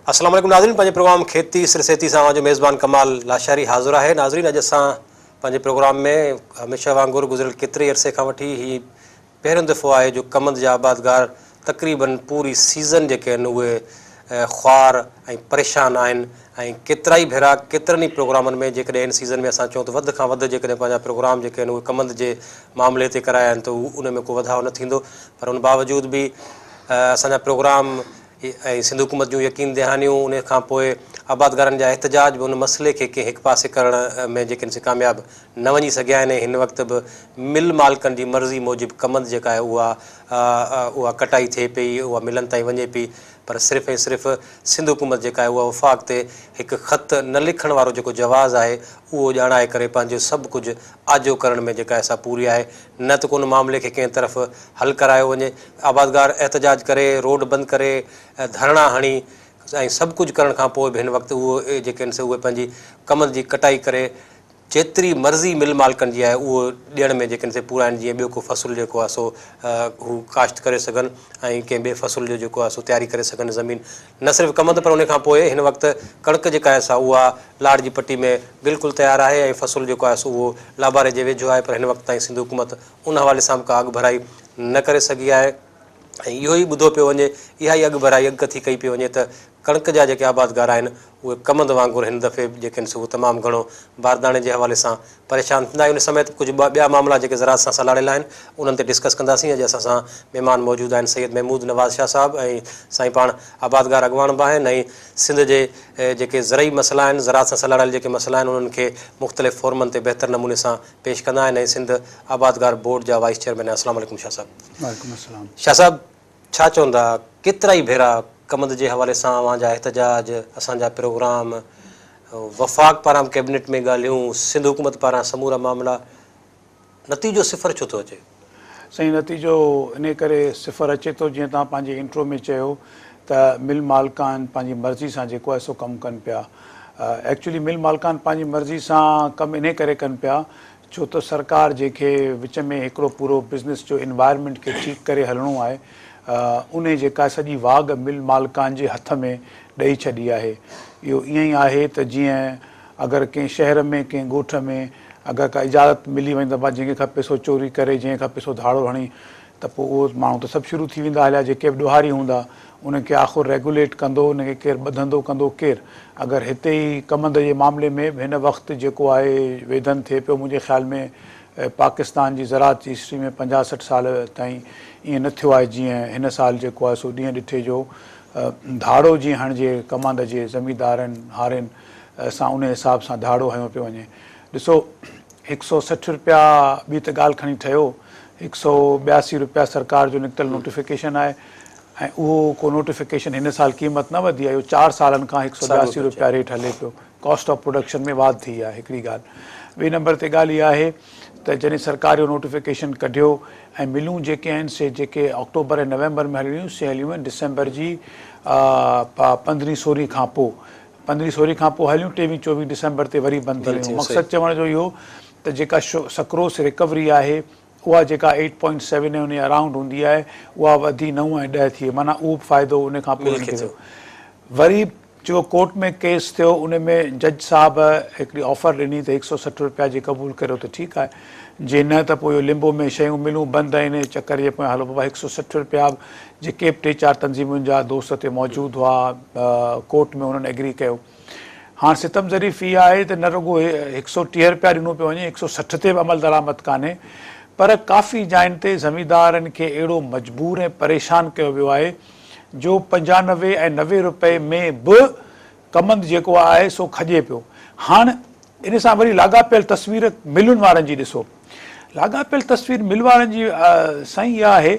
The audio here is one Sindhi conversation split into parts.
السلام عليڪم ناظرين پنهنجي پروگرام کيتي سر سيتي سان اوهان جو ميزبان ڪمال لاشاري حاضر آهي. ناظرين اڄ اسان پنهنجي پروگرام ۾ هميشه وانگر گذريل ڪيتري ئي عرصي کان وٺي هي پهريون دفعو آهي جو ڪمند جا آبادگار تقريبن پوري سيزن جيڪي آهن اهي خوار ۽ پريشان آهن ۽ ڪيترائي ڀيرا ڪيترن ئي پروگرامن ۾ جيڪڏهن هن سيزن ۾ اسان چئون ته وڌ کان وڌ جيڪڏهن پنهنجا پروگرام جيڪي آهن اهي ڪمند جي معاملي تي ڪرايا آهن ته ان ۾ ڪو وڌاء نه ٿيندو پر ان باوجود به اسان جا پروگرام ۽ سنڌ حڪومت جون يقين دهانيون ان کان پوء آبادگارن جا احتجاج به ان مسئلي کي ڪنهن هڪ پاسي ڪرڻ ۾ جيڪي آهن سي ڪامياب نه وڃي سگهيا آهن ۽ هن وقت به مل مالڪن جي مرضي موجب ڪمند جيڪا آهي اها اها ڪٽائي ٿئي پئي اها ملن تائين وڃي پئي پر صرف ۽ صرف سنڌ حڪومت جيڪا آهي اها وفاق تي هڪ خط نه لکڻ وارو جيڪو جواز آهي اهو ڄاڻائي ڪري پنهنجو سڀ ڪجهه آجو ڪرڻ ۾ جيڪا آهي سا پوري آهي نه ته ڪو ان معاملي کي ڪنهن طرف حل ڪرايو وڃي، آبادگار احتجاج ڪري، روڊ بند ڪري، ڌرڻا هڻي ۽ سڀ ڪجهه ڪرڻ کان پوء به هن وقت اهو جيڪي آهن سي اهي پنهنجي ڪمند جي ڪٽائي ڪري جيتري مرضي مل مالڪن جي آهي اهو ڏيڻ ۾ جيڪي آهن سي پورا آهن جيئن ٻيو ڪو فصل جيڪو آهي سو هو ڪاشت ڪري سگهن ۽ ڪنهن ٻئي فصل جو جيڪو آهي سو تياري ڪري سگهن زمين نه صرف ڪمند پر ان کان پوء هن وقت ڪڻڪ جيڪا آهي سا اها لاڙ جي پٽي ۾ بلڪل تيار آهي ۽ فصل جيڪو آهي سو اهو لاباري جي ويجهو آهي پر هن وقت تائين سنڌ حڪومت ان حوالي سان به ڪا اڳڀرائي نه ڪري سگهي آهي ۽ اهو ئي ٻڌو پيو وڃي اها ئي اڳڀرائي اڳڪٿي ڪئي پئي وڃي ته ڪڻڪ جا جيڪي آبادگار آهن اهي ڪمند وانگر هن دفعي به جيڪي آهن سو تمام گهڻو بارداڻي جي حوالي سان پريشان ٿيندا ۽ ان سميت ڪجهه ٻيا معاملا جيڪي زراعت سان سلهاڙيل آهن انهن تي ڊسڪس ڪنداسين اڄ اسان سان مهمان موجود آهن سيد محمود نواز شاهه صاحب ۽ سائين پاڻ آبادگار اڳواڻ به آهن ۽ سنڌ جي جيڪي زرعي مسئلا آهن زراعت سان سلهاڙيل جيڪي مسئلا آهن انهن کي مختلف فورمن تي بهتر نموني سان پيش ڪندا آهن ۽ سنڌ آبادگار بورڊ جا وائيس چيئرمين آهن السلام عليڪم شاهه صاحب. وعليڪم السلام. شاهه صاحب ڇا چوندا، ڪيترائي ڀيرا ڪمند جي حوالي سان اوهان جا احتجاج، اسان جا پروگرام، وفاق پاران به ڪئبنيٽ ۾ ڳالهيون، سنڌ حڪومت پاران سمورا معاملا، نتيجو صفر ڇو ٿو اچي؟ سائين نتيجو انهي ڪري صفر اچي ٿو جيئن توهان پنهنجي انٽرو ۾ چيو ته مل مالڪان پنهنجي مرضي سان جيڪو آهي سو ڪم ڪن پيا. ايڪچولي مل مالڪان پنهنجي مرضي سان ڪم انهي ڪري ڪن پيا ڇو ته سرڪار جنهن کي وچ ۾ هڪڙو پورو بزنس جو انوائرمينٽ کي ٺيڪ ڪري هلڻو آهي انهي جيڪا سڄي واڳ مل مالڪان جي هٿ ۾ ڏئي ڇڏي آهي. اهو ائين ئي آهي ته جيئن اگر ڪنهن شهر ۾ ڪنهن ڳوٺ ۾ اگر ڪا اجازت ملي وڃي ته ڀا جنهن کي کپي سو چوري ڪري جنهن کي کپي سو ڌاڙو هڻي ته پوء اهو ماڻهو ته سڀ شروع ٿي ويندا هليا جيڪي به ڏوهاري هوندا انهن کي آخر ريگوليٽ ڪندو انهن کي ڪير ٻڌندو ڪندو ڪير؟ اگر هتي ئي ڪمند جي معاملي ۾ به هن وقت جيڪو آهي ويڌن ٿئي پيو منهنجي خيال ۾ پاڪستان جي زراعت جي هسٽري ۾ پنجاهه 60 سال تائين ائين نه ٿيو آهي جيئن هن سال جيڪو آهي سو ڏينهن ڏٺي جو ڌاڙو جيئن هڻجي ڪمند جي زميندارن هارين سان انهي حساب سان ڌاڙو هنيو پيو وڃي ڏسو هڪ سئو 60 رپيا ٻي ته ڳالهه کڻي ٺهيو 182 رپيا سرڪار جو نڪتل نوٽيفڪيشن آهي ۽ اهو ڪو نوٽيفڪيشن هن سال قيمت نه وڌي آهي اهو 4 سالن کان 182 رپيا ريٽ هلي پيو ڪاسٽ آف پروڊڪشن ۾ واڌ ٿي آهي هڪڙي ڳالهه ٻئي نمبر تي ڳالهه اها آهي ته جڏهن سرڪار اهو نوٽيفڪيشن ڪڍيو ۽ ملون جيڪي آهن سي جيڪي آڪٽوبر ۽ نومبر ۾ هلڻيون سي هليون آهن ڊسمبر جي 15 16 کان پوء 15 16 کان پوء هليون 23 24 ڊسمبر تي وري بند ٿي ويون مقصد چوڻ جو اهو ته جيڪا سڪروس ريڪوري آهي اها جيڪا ايٽ پوائنٽ سيون ۽ ان جي اراؤنڊ هوندي آهي اها وڌي 9 ۽ 10 ٿي وئي معنيٰ اهو به فائدو ان کان پوء هن کي ٿيو. وري جيڪو ڪورٽ ۾ ڪيس ٿيو ان ۾ جج صاحب هڪڙي آفر ڏني ته 160 رپيا جي قبول ڪريو ته ٺيڪ آهي جي نه ته پوء اهو لمبو ۾ شيون ملون بند ۽ ان چڪر جي پويان هلو بابا 160 رپيا به جيڪي به ٽي چار تنظيمن جا دوست اتي موجود هئا ڪورٽ ۾ انهن ايگري ڪيو. هاڻ ستم ظريف اها آهي ته نه رڳو 130 رپيا ڏنو پيو وڃي، 160 تي به عمل درآمد ڪانهي پر ڪافي جاين تي زميندارن کي اهڙو مجبور ۽ پريشان ڪيو ويو آهي جو 95 ۽ 90 رپئي ۾ به ڪمند جيڪو آهي سو کڄي پيو. هاڻ ان سان وري لاڳاپيل تصوير ملن وارن جي ڏسو. لاڳاپيل تصوير مل وارن جي سائين اها آهي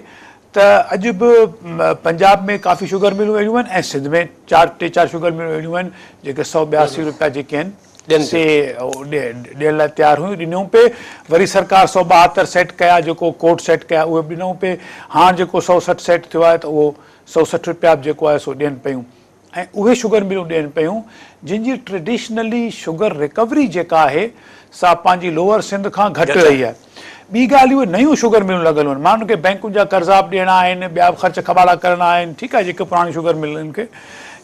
ته اڄ به پنجاب ۾ ڪافي شگر ملون اهڙيون آهن ۽ سنڌ ۾ چار ٽي چار شگر ملون اهڙيون آهن جيڪي 182 روپيا جيڪي آهن سي ڏيڻ لاء تيار هيون ڏنيون پي وري سرڪار 172 سيٽ ڪيا جيڪو ڪورٽ سيٽ ڪيا اهي به ڏنئون پي هاڻ جيڪو 160 سيٽ ٿيو آهي ته اهو 160 روپيا به جيڪو آهي سو ڏين پيون ۽ اهي شگر ملون ڏين پيون جن جي ٽريڊيشنلي شگر ريڪوري جيڪا آهي سا پنهنجي لوئر سنڌ کان گهٽ رهي آهي. ٻي ڳالهه اهي نيون شگر ملون لڳل هيون ماڻهن کي بئنڪن جا قرضا به ڏيڻا آهن ٻيا به خرچ کٻاڙا ڪرڻا آهن ٺيڪ آهي جيڪي پراڻيون شگر ملن کي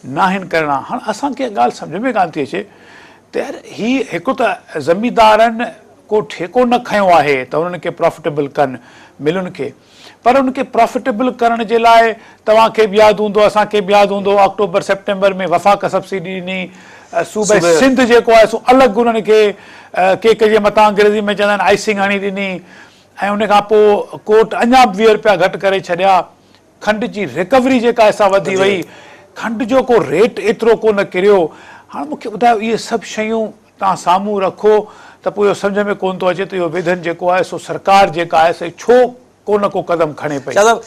ناهن ڪرڻا. هاڻ اسان کي اها ڳالهه سمجهه ۾ ڪانه ٿي اچي ته يار هي هڪ ته زميندارن ڪو ٺيڪو نه کنيو آهي ته انهن کي پرافٽيبل ڪن ملن کي پر ان کي پرافٽيبل ڪرڻ جي لاء توهان کي به ياد هوندو اسان کي به ياد هوندو آڪٽوبر سيپٽمبر ۾ وفاق سبسڊي ڏني صوبي سنڌ جيڪو آهي سو الڳ انهن کي ڪيڪ جي مٿان انگريزي ۾ چوندا آهن آئسنگ هڻي ڏني ۽ ان کان پوء ڪورٽ اڃا به 20 رپيا گهٽ ڪري ڇڏيا. کنڊ جي ريڪوري جيڪا آهي سا وڌي وئي. کنڊ جو ڪو ريٽ ايترو ڪو نه ڪريو. هاڻ مون کي ٻڌايو اهي سڀ شيون توهان سامهون رکو ته پوء اهو سمجهه ۾ ڪونه ٿو اچي ته اهو ويڌن جيڪو آهي سو سرڪار جيڪا آهي سو ڇو ڪو نه ڪو قدم کڻي پئي. شاهه صاحب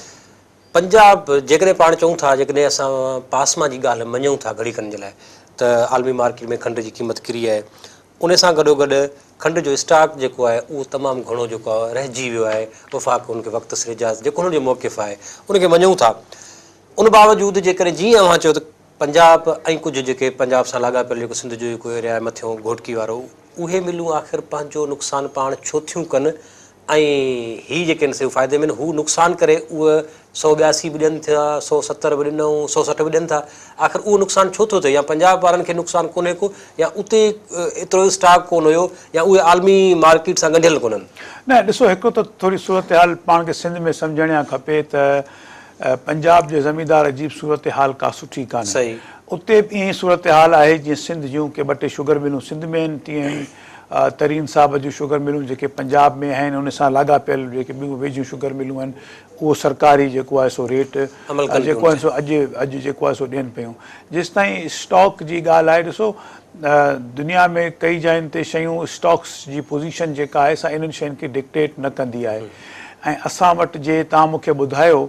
پنجاب جيڪڏهن پاڻ چئون ٿا جيڪڏهن اسان پاسما جي ڳالهه مڃون ٿا گهڙي کن جي لاء ته عالمي مارڪيٽ ۾ کنڊ جي قيمت ڪري آهي ان سان گڏوگڏ کنڊ جو اسٽاڪ جيڪو آهي اهو تمام گهڻو جيڪو آهي رهجي ويو آهي وفاق ان کي وقت سر اجازت جيڪو هن جو موقف آهي ان کي مڃون ٿا ان باوجود جيڪڏهن جيئن اوهان چيو ته پنجاب ۽ ڪجهه جيڪي پنجاب سان لاڳاپيل جيڪو سنڌ جو جيڪو ايريا آهي مٿيون گهوٽڪي وارو اهي ملون آخر پنهنجو نقصان پاڻ ڇو ٿيون ڪن ۽ هي جيڪي آهن سي فائدي ۾ آهن، هو نقصان ڪري اهي 182 به ڏين ٿا، 170 به ڏنائون، 160 به ڏين ٿا، آخر اهو نقصان ڇو ٿو ٿئي يا پنجاب وارن کي نقصان ڪونهي ڪو يا اتي ايترو اسٽاڪ ڪونه هيو يا اهي عالمي مارڪيٽ سان ڳنڍيل ڪونهن. نه ڏسو هڪ ته ٿوري صورتحال پاڻ کي سنڌ ۾ سمجهڻ کپي ته پنجاب جي زميندار جي به صورتحال ڪا سٺي ڪانهي. اتي به ائين ئي صورتحال آهي جيئن سنڌ جون ڪي ٻه ٽي شگر ملون سنڌ ۾ آهن تيئن ئي ترين صاحب جون شگر ملون جيڪي پنجاب ۾ آهن ان سان لاڳاپيل جيڪي ٻيون ويجهيون شگر ملون آهن اهو سرڪاري جيڪو آهي سو ريٽ جيڪو آهي سو اڄ اڄ جيڪو آهي سو ڏين پيون. جيستائين اسٽاڪ جي ڳالهه آهي ڏسو دنيا ۾ ڪئي جاين تي شيون اسٽاڪس جي پوزيشن جيڪا آهي سا انهن شين کي ڊڪٽيٽ نه ڪندي آهي ۽ اسان وٽ جي توهان مون کي ٻڌايو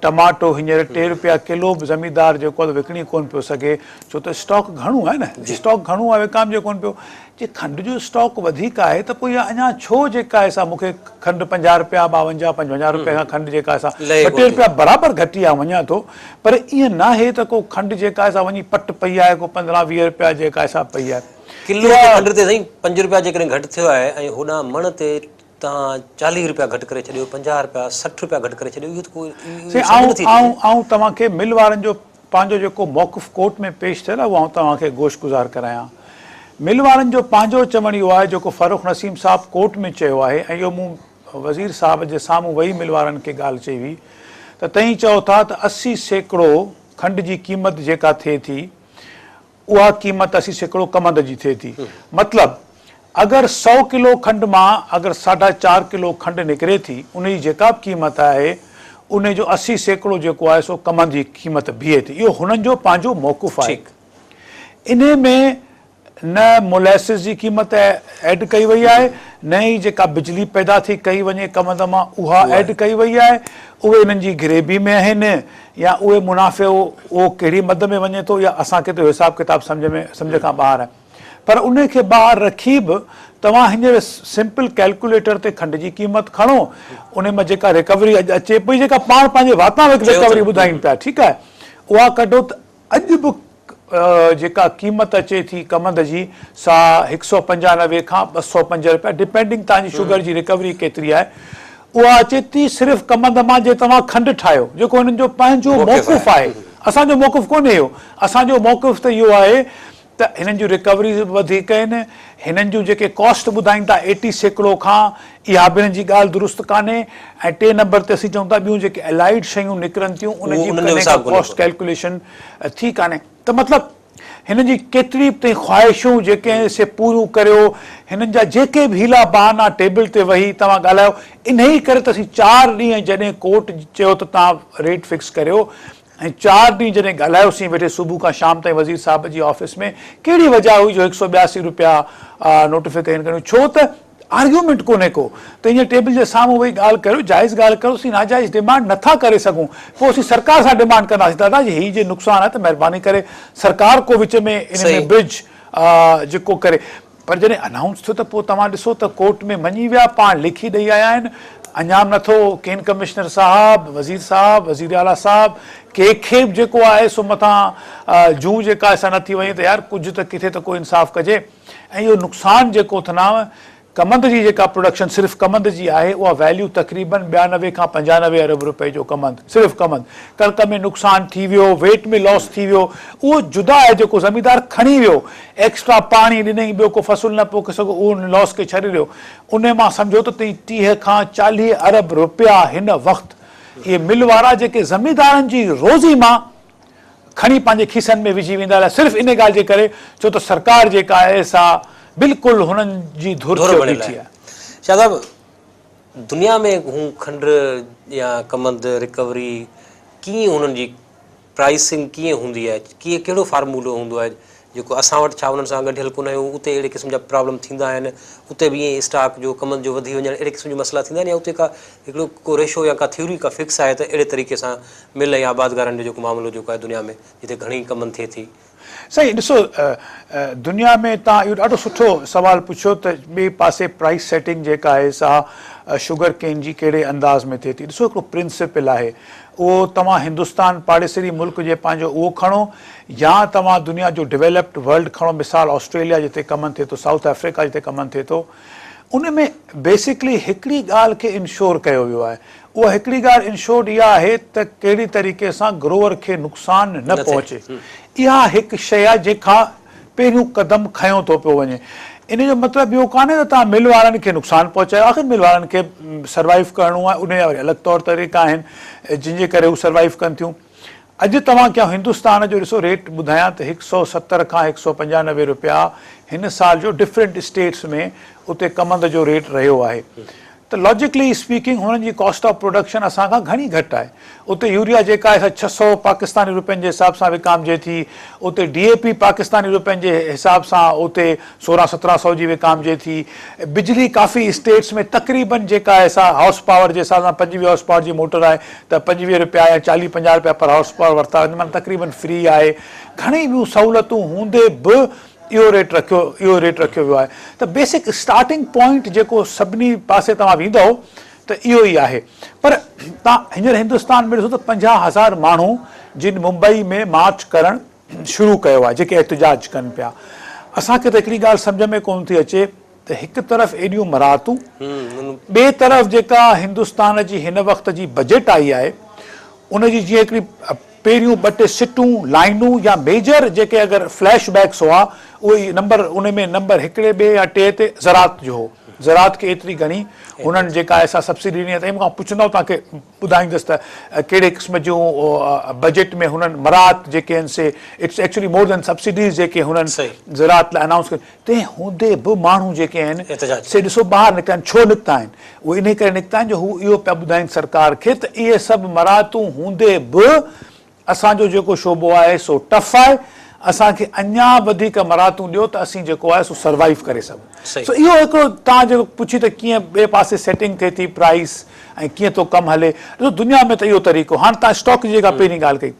ٽماٽو هينئر 3 روپيا ڪلو به زميندار جيڪو آهي وڪڻي ڪونه پيو سگهي ڇو ته اسٽاڪ گهڻو آهي نه اسٽاڪ گهڻو آهي وڪامجي ڪونه پيو جي کنڊ جو اسٽاڪ وڌيڪ آهي ته پوء اها اڃا ڇو جيڪا آهي سا مون کي کنڊ 50 روپيا 52 55 روپيا کان کنڊ جيڪا آهي سا 2 ٽي روپيا برابر گهٽي آهي مڃان ٿو پر ائين ناهي ته ڪو کنڊ جيڪا آهي سا وڃي پٽ پئي آهي ڪو 15 20 روپيا جيڪا آهي سا پئي آهي. ڪلو تي کنڊ تي سائين 5 روپيا جيڪڏهن گهٽ ٿيو آهي ۽ هوڏانهن مڻ تي توهان 40 روپيا گهٽ ڪري ڇڏيو 50 روپيا 60 روپيا گهٽ ڪري ڇڏيو اهو ته ڪو سائين آئون آئون آئون توهان کي مل وارن جو پنهنجو جيڪو موقف ڪورٽ ۾ پيش ٿيل آهي اهو آئون توهان کي گوش گذار ڪرايان. مل وارن جو پنهنجو چوڻ اهو آهي جيڪو فرخ نسيم صاحب ڪورٽ ۾ چيو آهي ۽ اهو مون وزير صاحب جي سامهون ويهي مل وارن کي ڳالهه چئي هئي ته تهين چئو ٿا ته 80% کنڊ جي قيمت جيڪا ٿئي ٿي اها قيمت 80% ڪمند جي ٿئي ٿي. مطلب اگر 100 ڪلو کنڊ مان اگر ساڍا چار ڪلو کنڊ نڪري ٿي ان جي جيڪا به قيمت آهي ان جو 80% جيڪو آهي سو ڪمند جي قيمت بيهي ٿي. اهو هنن جو پنهنجو موقف آهي. انهي ۾ نه موليسز جي قيمت ايڊ ڪئي وئي آهي نه ئي جيڪا بجلي پيدا ٿي ڪئي وڃي ڪمند مان اها ايڊ ڪئي وئي آهي. اهي انهن جي گريبي ۾ آهن يا اهي منافعو اهو ڪهڙي مد ۾ وڃي ٿو يا اسان کي ته اهو حساب ڪتاب سمجهه ۾ سمجهه کان ٻاهر آهي پر انهي کي ٻاهر رکي به توهان هينئر سمپل ڪيلڪيوليٽر تي کنڊ جي قيمت کڻو انهي مان جيڪا ريڪوري اڄ اچي پئي جيڪا پاڻ پنهنجي واتان ريڪوري ٻڌائين پيا ٺيڪ آهي اها ڪڍو ته اڄ به جيڪا قيمت اچي ٿي ڪمند جي سا 195 کان 205 رپيا ڊپينڊنگ توهان جي شگر جي ريڪوري ڪيتري آهي اها اچي ٿي صرف ڪمند مان جي توهان کنڊ ٺاهيو جيڪو هنن جو پنهنجو موقف آهي اسان جو موقف ڪونهي اهو اسان جو موقف ته اهو آهي ته هنن جون ريڪوريز به وڌيڪ آهن، هنن جون جيڪي ڪاسٽ ٻڌائين ٿا 80% کان اها به هنن جي ڳالهه درست ڪانهي ۽ ٽئين نمبر تي اسين چئون ٿا ٻيون جيڪي الائيڊ شيون نڪرن ٿيون ان جي به ڪڏهن ڪا ڪاسٽ ڪيلڪيوليشن ٿي ڪانهي ته مطلب هنن جي ڪيتري به تائين خواهشون جيڪي آهن سي پوريون ڪريو هنن جا جيڪي به حيلا بهانا ٽيبل تي ويهي توهان ڳالهايو انهي ڪري ته اسين چار ڏينهن جڏهن ڪورٽ چيو ته توهان ريٽ فڪس ڪريو ۽ چار ڏينهن جڏهن ڳالهايوسين ويٺي صبح کان شام تائين وزير صاحب جي آفيس ۾ ڪهڙي وجهه هئي جو 182 روپيا نوٽيفڪيشن ڪريون ڇو ته آرگيومينٽ ڪونهي ڪو ته ائين ٽيبل جي سامهون ويهي ڳالهه ڪريو جائز ڳالهه ڪريو اسين ناجائز ڊيمانڊ نٿا ڪري سگهون پوء اسين سرڪار سان ڊيمانڊ ڪنداسين دادا جي هي جي نقصان آهي ته مهرباني ڪري سرڪار ڪو وچ ۾ ان ۾ برج جيڪو ڪري پر جڏهن انائونس ٿيو ته پوء توهان ڏسو ته ڪورٽ ۾ مڃي ويا، پاڻ لکي ڏئي آيا آهن، اڃا به نٿو ڪين ڪمشنر صاحب، وزير صاحب، وزير اعليٰ صاحب ڪنهن کي به جيڪو آهي سو مٿان جون جيڪا آهي سا نه ٿي وڃي ته يار ڪجهه ته ڪٿي ته ڪو انصاف ڪجي ۽ اهو نقصان جيڪو ٿناو ڪمند جي جيڪا پروڊڪشن صرف ڪمند جي آهي اها ويليو تقريبن 92 کان 95 ارب روپئي جو ڪمند صرف ڪمند ڪڻڪ ۾ نقصان ٿي ويو ويٽ ۾ لاس ٿي ويو اهو جدا آهي جيڪو زميندار کڻي ويو ايڪسٽرا پاڻي ڏنئي ٻيو ڪو فصل نه پوکي سگهو اهو ان لاس کي ڇڏي ڏيو انهي مان سمجهو ته 30 کان 40 ارب روپيا هن وقت اهي مل وارا جيڪي زميندارن جي روزي مان کڻي پنهنجي کيسن ۾ وجهي ويندا رهيا صرف انهي ڳالهه جي ڪري ڇو ته سرڪار جيڪا آهي سا بلڪل هنن جي ڌر ڌر ٿيو بڻيل بيٺي آهي. آهي. شاهه صاحب دنيا ۾ هو کنڊ يا ڪمند رڪوري ڪيئن هنن جي پرائسنگ ڪيئن هوندي آهي ڪيئن ڪهڙو فارمولو هوندو آهي جيڪو اسان وٽ ڇا انهن سان ڳنڍيل ڪونه آهيون اتي اهڙي قسم جا پرابلم ٿيندا آهن اتي به ائين اسٽاڪ جو ڪمند جو وڌي وڃڻ اهڙي قسم جا مسئلا ٿيندا آهن يا اتي ڪا هڪڙو ڪو ريشو يا ڪا ٿيوري ڪا فڪس آهي ته اهڙي طريقي سان مل ۽ آبادگارن جو جيڪو معاملو جيڪو آهي دنيا ۾ جتي گهڻي ڪمند ٿئي ٿي. سائين ڏسو دنيا ۾ توهان اهو ڏاڍو سٺو سوال پڇيو ته ٻئي پاسي پرائس سيٽنگ جيڪا آهي سا شگر ڪين جي ڪهڙي انداز ۾ ٿئي ٿي ڏسو هڪڙو پرنسپل آهي اهو توهان هندستان پاڙيسري ملڪ جي پنهنجو اهو کڻو يا توهان دنيا جو ڊويلپڊ ورلڊ کڻو مثال آسٽريليا جتي ڪمند ٿئي ٿو سائوٿ آفريڪا جتي ڪمند ٿئي ٿو ان ۾ بيسڪلي هڪڙي ڳالهه کي انشور ڪيو ويو آهي اها هڪڙي ڳالهه انشورڊ اها آهي ته ڪهڙي طريقي سان گروئر کي نقصان نه پهچي اها هڪ شيء آهي جنهن کان پهريون قدم کنيو ٿو پيو وڃي. ان جو مطلب اهو ڪانهي ته توهان مل وارن کي نقصان پهچايو. آخر مل وارن کي سروائيو ڪرڻو آهي، انهي جا وري الڳ طور طريقا آهن جن جي ڪري هو سروائيو ڪن ٿيون. اڄ توهان کي آئون هندستان جو ڏسو ريٽ ٻڌايان ته 170 کان 195 روپيا هن سال جو ڊفرنٽ اسٽيٽس ۾ اتي ڪمند جو ريٽ رهيو آهي. ته لاجيڪلي اسپيڪنگ هنن جي ڪاسٽ آف پروڊڪشن اسان کان گهڻي گهٽ آهي. اتي يوريا جيڪا آهي سا 600 پاڪستاني روپين جي حساب سان وڪامجي ٿي، اتي ڊي اي پي پاڪستاني روپين جي حساب سان اتي 16 17 سئو جي وڪامجي ٿي. بجلي ڪافي اسٽيٽس ۾ تقريبن جيڪا آهي سا هارس پاور جي حساب سان 25 هارس پاور جي موٽر آهي ته 25 روپيا يا 40 50 روپيا پر هارس پاور ورتا وڃن معنيٰ تقريبن فري آهي. گهڻي ٻيون سهولتون هوندي به اهو ريٽ رکيو اهو ريٽ رکيو ويو آهي ته بيسڪ اسٽارٽنگ پوائنٽ جيڪو سڀني پاسي توهان ويندؤ ته اهو ئي آهي پر توهان هينئر هندستان ۾ ڏسو ته 50,000 ماڻهو جن ممبئي ۾ مارچ ڪرڻ شروع ڪيو آهي جيڪي احتجاج ڪن پيا اسان کي ته هڪڙي ڳالهه سمجهه ۾ ڪونه ٿي اچي ته هڪ طرف ايڏيون مراعتون ٻئي طرف جيڪا هندستان جي هن وقت جي بجيٽ آئي آهي ان جي جيئن هڪڙي پهريون ٻه ٽي سٽون، لائينون يا ميجر جيڪي اگر فليش بيڪس هئا اهي نمبر ان ۾ نمبر هڪڙي ٻئي يا ٽئين تي زراعت جو هو. زراعت کي ايتري گهڻي هنن جيڪا آهي سا سبسڊي ڏني آهي ته مون کان پڇندؤ توهان کي ٻڌائيندس ته ڪهڙي قسم جون بجيٽ ۾ هنن مراعات جيڪي آهن سي it's actually more than subsidies جيڪي هنن زراعت لاء انائونس ڪيون تنهن هوندي به ماڻهو جيڪي آهن سي ڏسو ٻاهر نڪتا آهن ڇو نڪتا آهن؟ اهي انهي ڪري نڪتا آهن جو هو اهو پيا ٻڌائين سرڪار کي ته اهي سڀ مراعتون هوندي به اسان جو جيڪو شعبو آهي سو ٽف آهي اسان کي اڃا وڌيڪ مراعتون ڏيو ته اسين جيڪو آهي سو سروائيو ڪري سگهون. سو اهو هڪڙو توهان جيڪو پڇي ته ڪيئن ٻئي پاسي سيٽنگ ٿئي ٿي پرائس ۽ ڪيئن ٿو ڪم هلي ڏسو دنيا ۾ ته اهو طريقو هاڻ توهان اسٽاڪ جي جيڪا پهرين ڳالهه ڪئي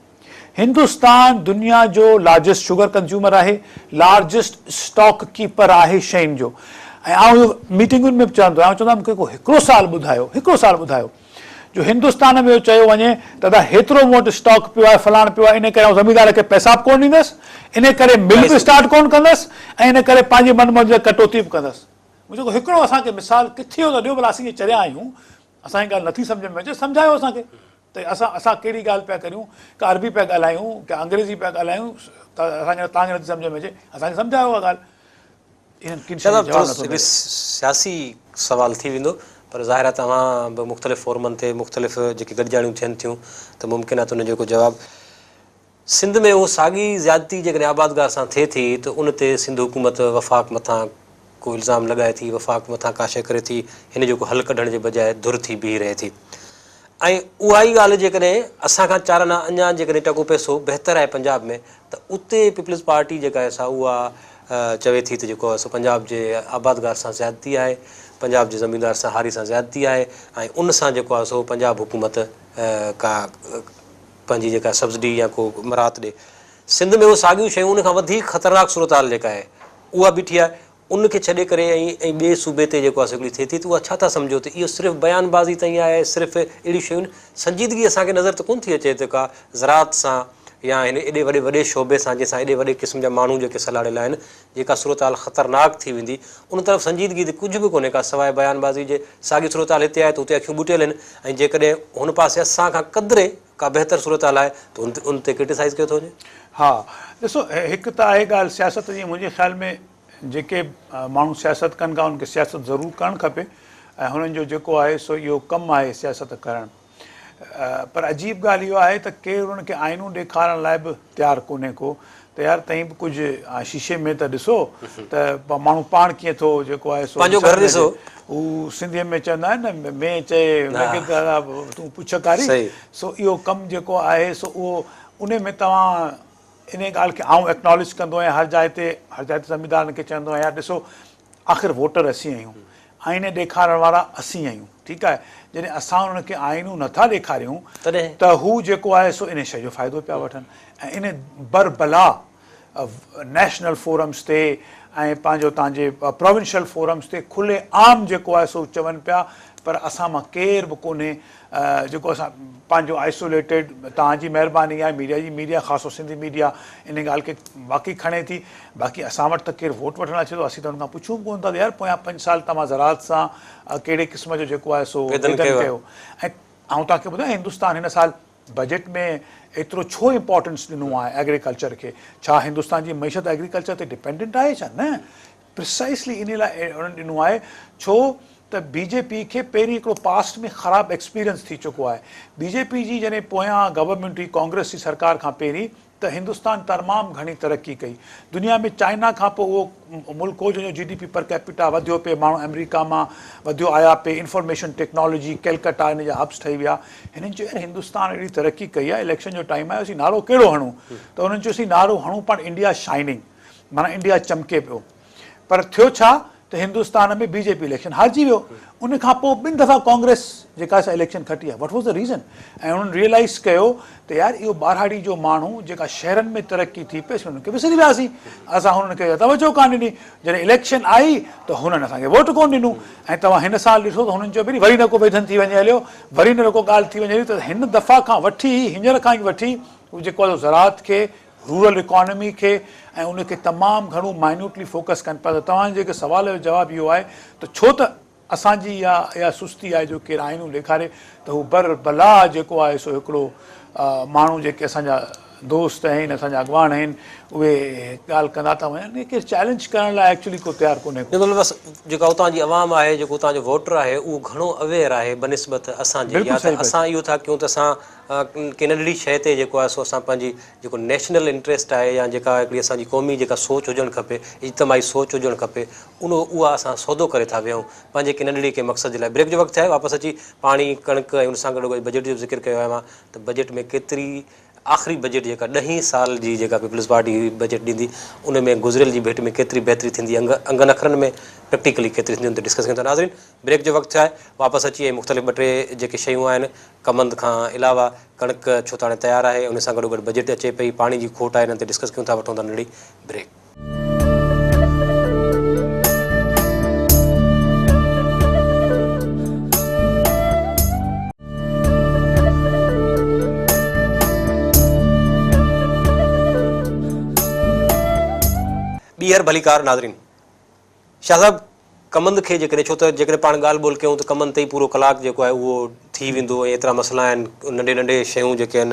هندستان دنيا جو لارجسٽ شگر ڪنزيومر آهي، لارجسٽ اسٽاڪ ڪيپر آهي شين جو ۽ آئون اهو ميٽنگن ۾ به چوندو آهيان، آئون چوندو آهيان مون کي ڪو هڪڙو سال ٻڌايو، هڪڙو سال ٻڌايو جو هندستان ۾ اهو چيو وڃي ته ادا هيترو مون وٽ اسٽاڪ پيو آهي فلاڻ پيو آهي انهي ڪري آئون زميندار کي پئسا به ڪونه ڏيندس، انهي ڪري مل به اسٽارٽ ڪونه ڪندس ۽ انهي ڪري پنهنجي من مرضي سان ڪٽوتي به ڪندس. مون چيو ڪو هڪڙو اسان کي مثال ڪٿي جو ته ڏيو ڀلا اسين چريا آهيون، اسان کي ڳالهه نٿي سمجهه ۾ اچي سمجهايو اسان کي ته اسان اسان ڪهڙي ڳالهه پيا ڪريون ڪا عربي پيا ڳالهايون ڪا انگريزي پيا ڳالهايون ته اسان کي توهان کي نٿي سمجهه ۾ اچي اسان کي سمجهايو اها ڳالهه انهن ڪن شين جو جواب نٿو ملي. سياسي سوال ٿي ويندو پر ظاهر آهي توهان به مختلف فورمن تي مختلف جيڪي گڏجاڻيون ٿين ٿيون ته ممڪن آهي ته ان جو ڪو جواب سنڌ ۾ اهو ساڳي زيادتي جيڪڏهن آبادگار سان ٿئي ٿي ته ان تي سنڌ حڪومت وفاق مٿان ڪو الزام لڳائي ٿي، وفاق مٿان ڪا شيء ڪري ٿي، هن جو ڪو حل ڪڍڻ جي بجاء ڌر ٿي بيهي رهي ٿي ۽ اها ئي ڳالهه جيڪڏهن اسان کان چار آنا اڃا جيڪڏهن ٽڪو پئسو بهتر آهي پنجاب ۾ ته اتي پيپلز پارٽي جيڪا آهي سا اها چوي ٿي ته جيڪو آهي سو پنجاب جي آبادگار سان زيادتي آهي، پنجاب جي زميندار سان هاري سان زيادتي آهي ۽ ان سان جيڪو آهي سو پنجاب حڪومت ڪا پنهنجي جيڪا سبسڊي يا ڪو مراعت ڏي. سنڌ ۾ اهي ساڳيون شيون ان کان وڌيڪ خطرناڪ صورتحال جيڪا آهي اها بيٺي آهي ان کي ڇڏي ڪري ۽ ۽ ٻئي صوبي تي جيڪو آهي سو هڪڙي ٿئي ٿي ته اها ڇا ٿا سمجهو ته اهو صرف بيان بازي تائين آهي صرف اهڙيون شيون سنجيدگي اسان کي نظر ته ڪونه ٿي اچي ته ڪا زراعت سان يا هن ايڏي وڏي وڏي شعبي سان جنهن سان ايڏي وڏي قسم جا ماڻهو جيڪي سلهاڙيل آهن جيڪا صورتحال خطرناڪ ٿي ويندي ان طرف سنجيدگي ته ڪجهه به ڪونهي ڪا سواء بيان بازي جي ساڳي صورتحال هتي آهي ته اتي اکيون ٻوٽيل آهن ۽ جيڪڏهن هن پاسي اسان کان قدري ڪا بهتر صورتحال آهي ته ان تي ڪرٽيسائيز ڪيو ٿو وڃي. ها ڏسو هڪ ته آهي ڳالهه سياست جي منهنجي خيال ۾ جيڪي ماڻهو سياست ڪن ٿا انهن کي سياست ضرور ڪرڻ کپي ۽ هنن جو جيڪو آهي سو اهو ڪم آهي سياست ڪرڻ پر عجيب ڳالهه اهو آهي ته ڪير انهن کي آئينو ڏيکارڻ لاء به تيار ڪونهي ڪو ته يار تئين به ڪجهه شيشي ۾ ته ڏسو ته ماڻهو پاڻ ڪيئن ٿو جيڪو آهي سو پنهنجو گهر ڏسو. هو سنڌيء ۾ چوندا آهن نه مينهن چئي هن کي ته تون پڇ ڪاري سو اهو ڪم جيڪو آهي سو اهو انهي ۾ توهان انهي ڳالهه کي آئون ايڪناليج ڪندو آهيان هر جاء تي هر جاء تي زميندارن کي چوندو آهيان يار ڏسو آخر ووٽر اسين آهيون آئيني ڏيکارڻ وارا اسين آهيون ٺيڪ آهي جڏهن اسان انهن کي آئينو نٿا ڏيکاريون ته هو جيڪو آهي سو انهي شيء جو فائدو پيا وٺن ۽ انهي بربلا نيشنل فورمز تي ۽ پنهنجو تان جي پراونشل فورمز تي کلي عام جيڪو آهي سو چون پيا پر اسان مان ڪير به ڪونهي جيڪو اسان پنهنجو آئسوليٽيڊ توهان جي مهرباني آهي ميڊيا جي ميڊيا خاص طور سنڌي ميڊيا ان ڳالهه کي واقعي کڻي ٿي باقي اسان وٽ ته ڪير ووٽ وٺڻ اچي ٿو اسين ته ان کان پڇون به ڪونه ٿا ته يار پويان پنج سال توهان زراعت سان ڪهڙي قسم جو جيڪو آهي سو ويڌن ڪيو ۽ آئون توهان کي ٻڌايان هندستان هن سال بجيٽ ۾ ايترو ڇو امپارٽنس ڏنو آهي ايگريڪلچر کي ڇا هندستان جي معيشت ايگريڪلچر تي ڊپينڊنٽ آهي ڇا نه پريسائسلي انهي لاء انهن ڏنو آهي ڇو ته بي جي پي کي پهرين هڪڙو پاسٽ ۾ خراب ايڪسپيرينس ٿي چڪو آهي بي جي پي جي جڏهن پويان گورنمينٽ هئي ڪانگريس جي سرڪار کان پهرين ته هندستان تمام گهڻي ترقي ڪئي دنيا ۾ چائنا کان پوء اهو ملڪ هو جنهن جو جي ڊي پي پر ڪيپيٽا وڌيو پئي ماڻهو آمريڪا مان وڌيو آيا پئي انفارميشن ٽيڪنالاجي ڪلڪٽا ان جا هبس ٺهي ويا هنن چيو يار هندستان اهڙي ترقي ڪئي آهي اليڪشن جو ٽائيم آهي اسين نعرو ڪهڙو هڻون ته انهن چيو اسين نعرو هڻون پاڻ انڊيا شائننگ معنيٰ انڊيا چمڪي پيو پر ٿيو ڇا ته هندستان ۾ بي جي پي اليڪشن هارجي ويو ان کان پوء ٻن دفعا ڪانگريس جيڪا سا اليڪشن کٽي آهي what was the reason ۽ انهن ريئلائز ڪيو ته يار اهو ٻهراڙي جو ماڻهو جيڪا شهرن ۾ ترقي ٿي پئي اسين انهن کي وسري وياسين اسان هنن کي توجه ڪانه ڏني جڏهن اليڪشن آئي ته هنن اسان کي ووٽ ڪونه ڏنو ۽ توهان هن سال ڏٺو ته هنن چيو ڀئي وري نه ڪو ويڌن ٿي وڃي هليو وري نه ڪو ڳالهه ٿي وڃي هلي ته هن دفعا کان وٺي هينئر کان ئي وٺي جيڪو آهي زراعت کي رورل اڪانومي کي ۽ ان کي تمام گهڻو مائنيوٽلي فوڪس ڪن پيا ته توهان جي جيڪي سوال جو جواب اهو آهي ته ڇو ته اسان جي اها اها سستي آهي جو ڪير آئينو ڏيکاري ته هو بر بلا جيڪو آهي سو هڪڙو ماڻهو جيڪي اسان جا دوست آهن اسان جا اڳواڻ آهن اهي ڳالهه ڪندا ٿا وڃن ڪير چئلينج ڪرڻ لاء ايڪچولي ڪو تيار ڪونهي ڪو. مطلب بس جيڪا اتان جي عوام آهي جيڪو اتان جو ووٽر آهي اهو گهڻو اويئر آهي بنسبت اسان جي يا ته اسان اهو ٿا ڪيون ته اسان ڪنهن ننڍڙي شيء تي جيڪو آهي سو اسان پنهنجي جيڪو نيشنل انٽريسٽ آهي يا جيڪا هڪڙي اسان جي قومي جيڪا سوچ هجڻ کپي اجتماعي سوچ هجڻ کپي ان اها اسان سودو ڪري ٿا ويهون پنهنجي ڪنهن ننڍڙي ڪنهن مقصد جي لاء بريڪ جو وقت ٿيو آهي واپس اچي پاڻي ڪڻڪ ۽ ان سان گڏو گڏ بجيٽ جو به ذڪر ڪيو آهي مان ته بجيٽ ۾ ڪيتري آخري بجيٽ جيڪا ڏهين سال جي جيڪا پيپلز پارٽي بجيٽ ڏيندي ان ۾ گذريل جي ڀيٽ ۾ ڪيتري بهتري ٿيندي انگ انگن اکرن ۾ پريڪٽيڪلي ڪيتري ٿيندي ان تي ڊسڪس ڪيون ٿا ناظرين بريڪ جو وقت ٿيو آهي واپس اچي ۽ مختلف ٻه ٽي جيڪي شيون آهن ڪمند کان علاوه ڪڻڪ ڇو ته هاڻي تيار آهي ان سان گڏوگڏ بجيٽ اچي پئي پاڻي جي کوٽ آهي انهن تي ڊسڪس ڪيون ٿا وٺون ٿا ننڍڙي بريڪ. ٻيهر ڀليڪار ناظرين. شاهه صاحب ڪمند کي جيڪڏهن ڇو ته جيڪڏهن پاڻ ڳالهه ٻولهه ڪيون ته ڪمند تي ئي پورو ڪلاڪ جيڪو آهي اهو ٿي ويندو ۽ ايترا مسئلا آهن ننڍي ننڍي شيون جيڪي آهن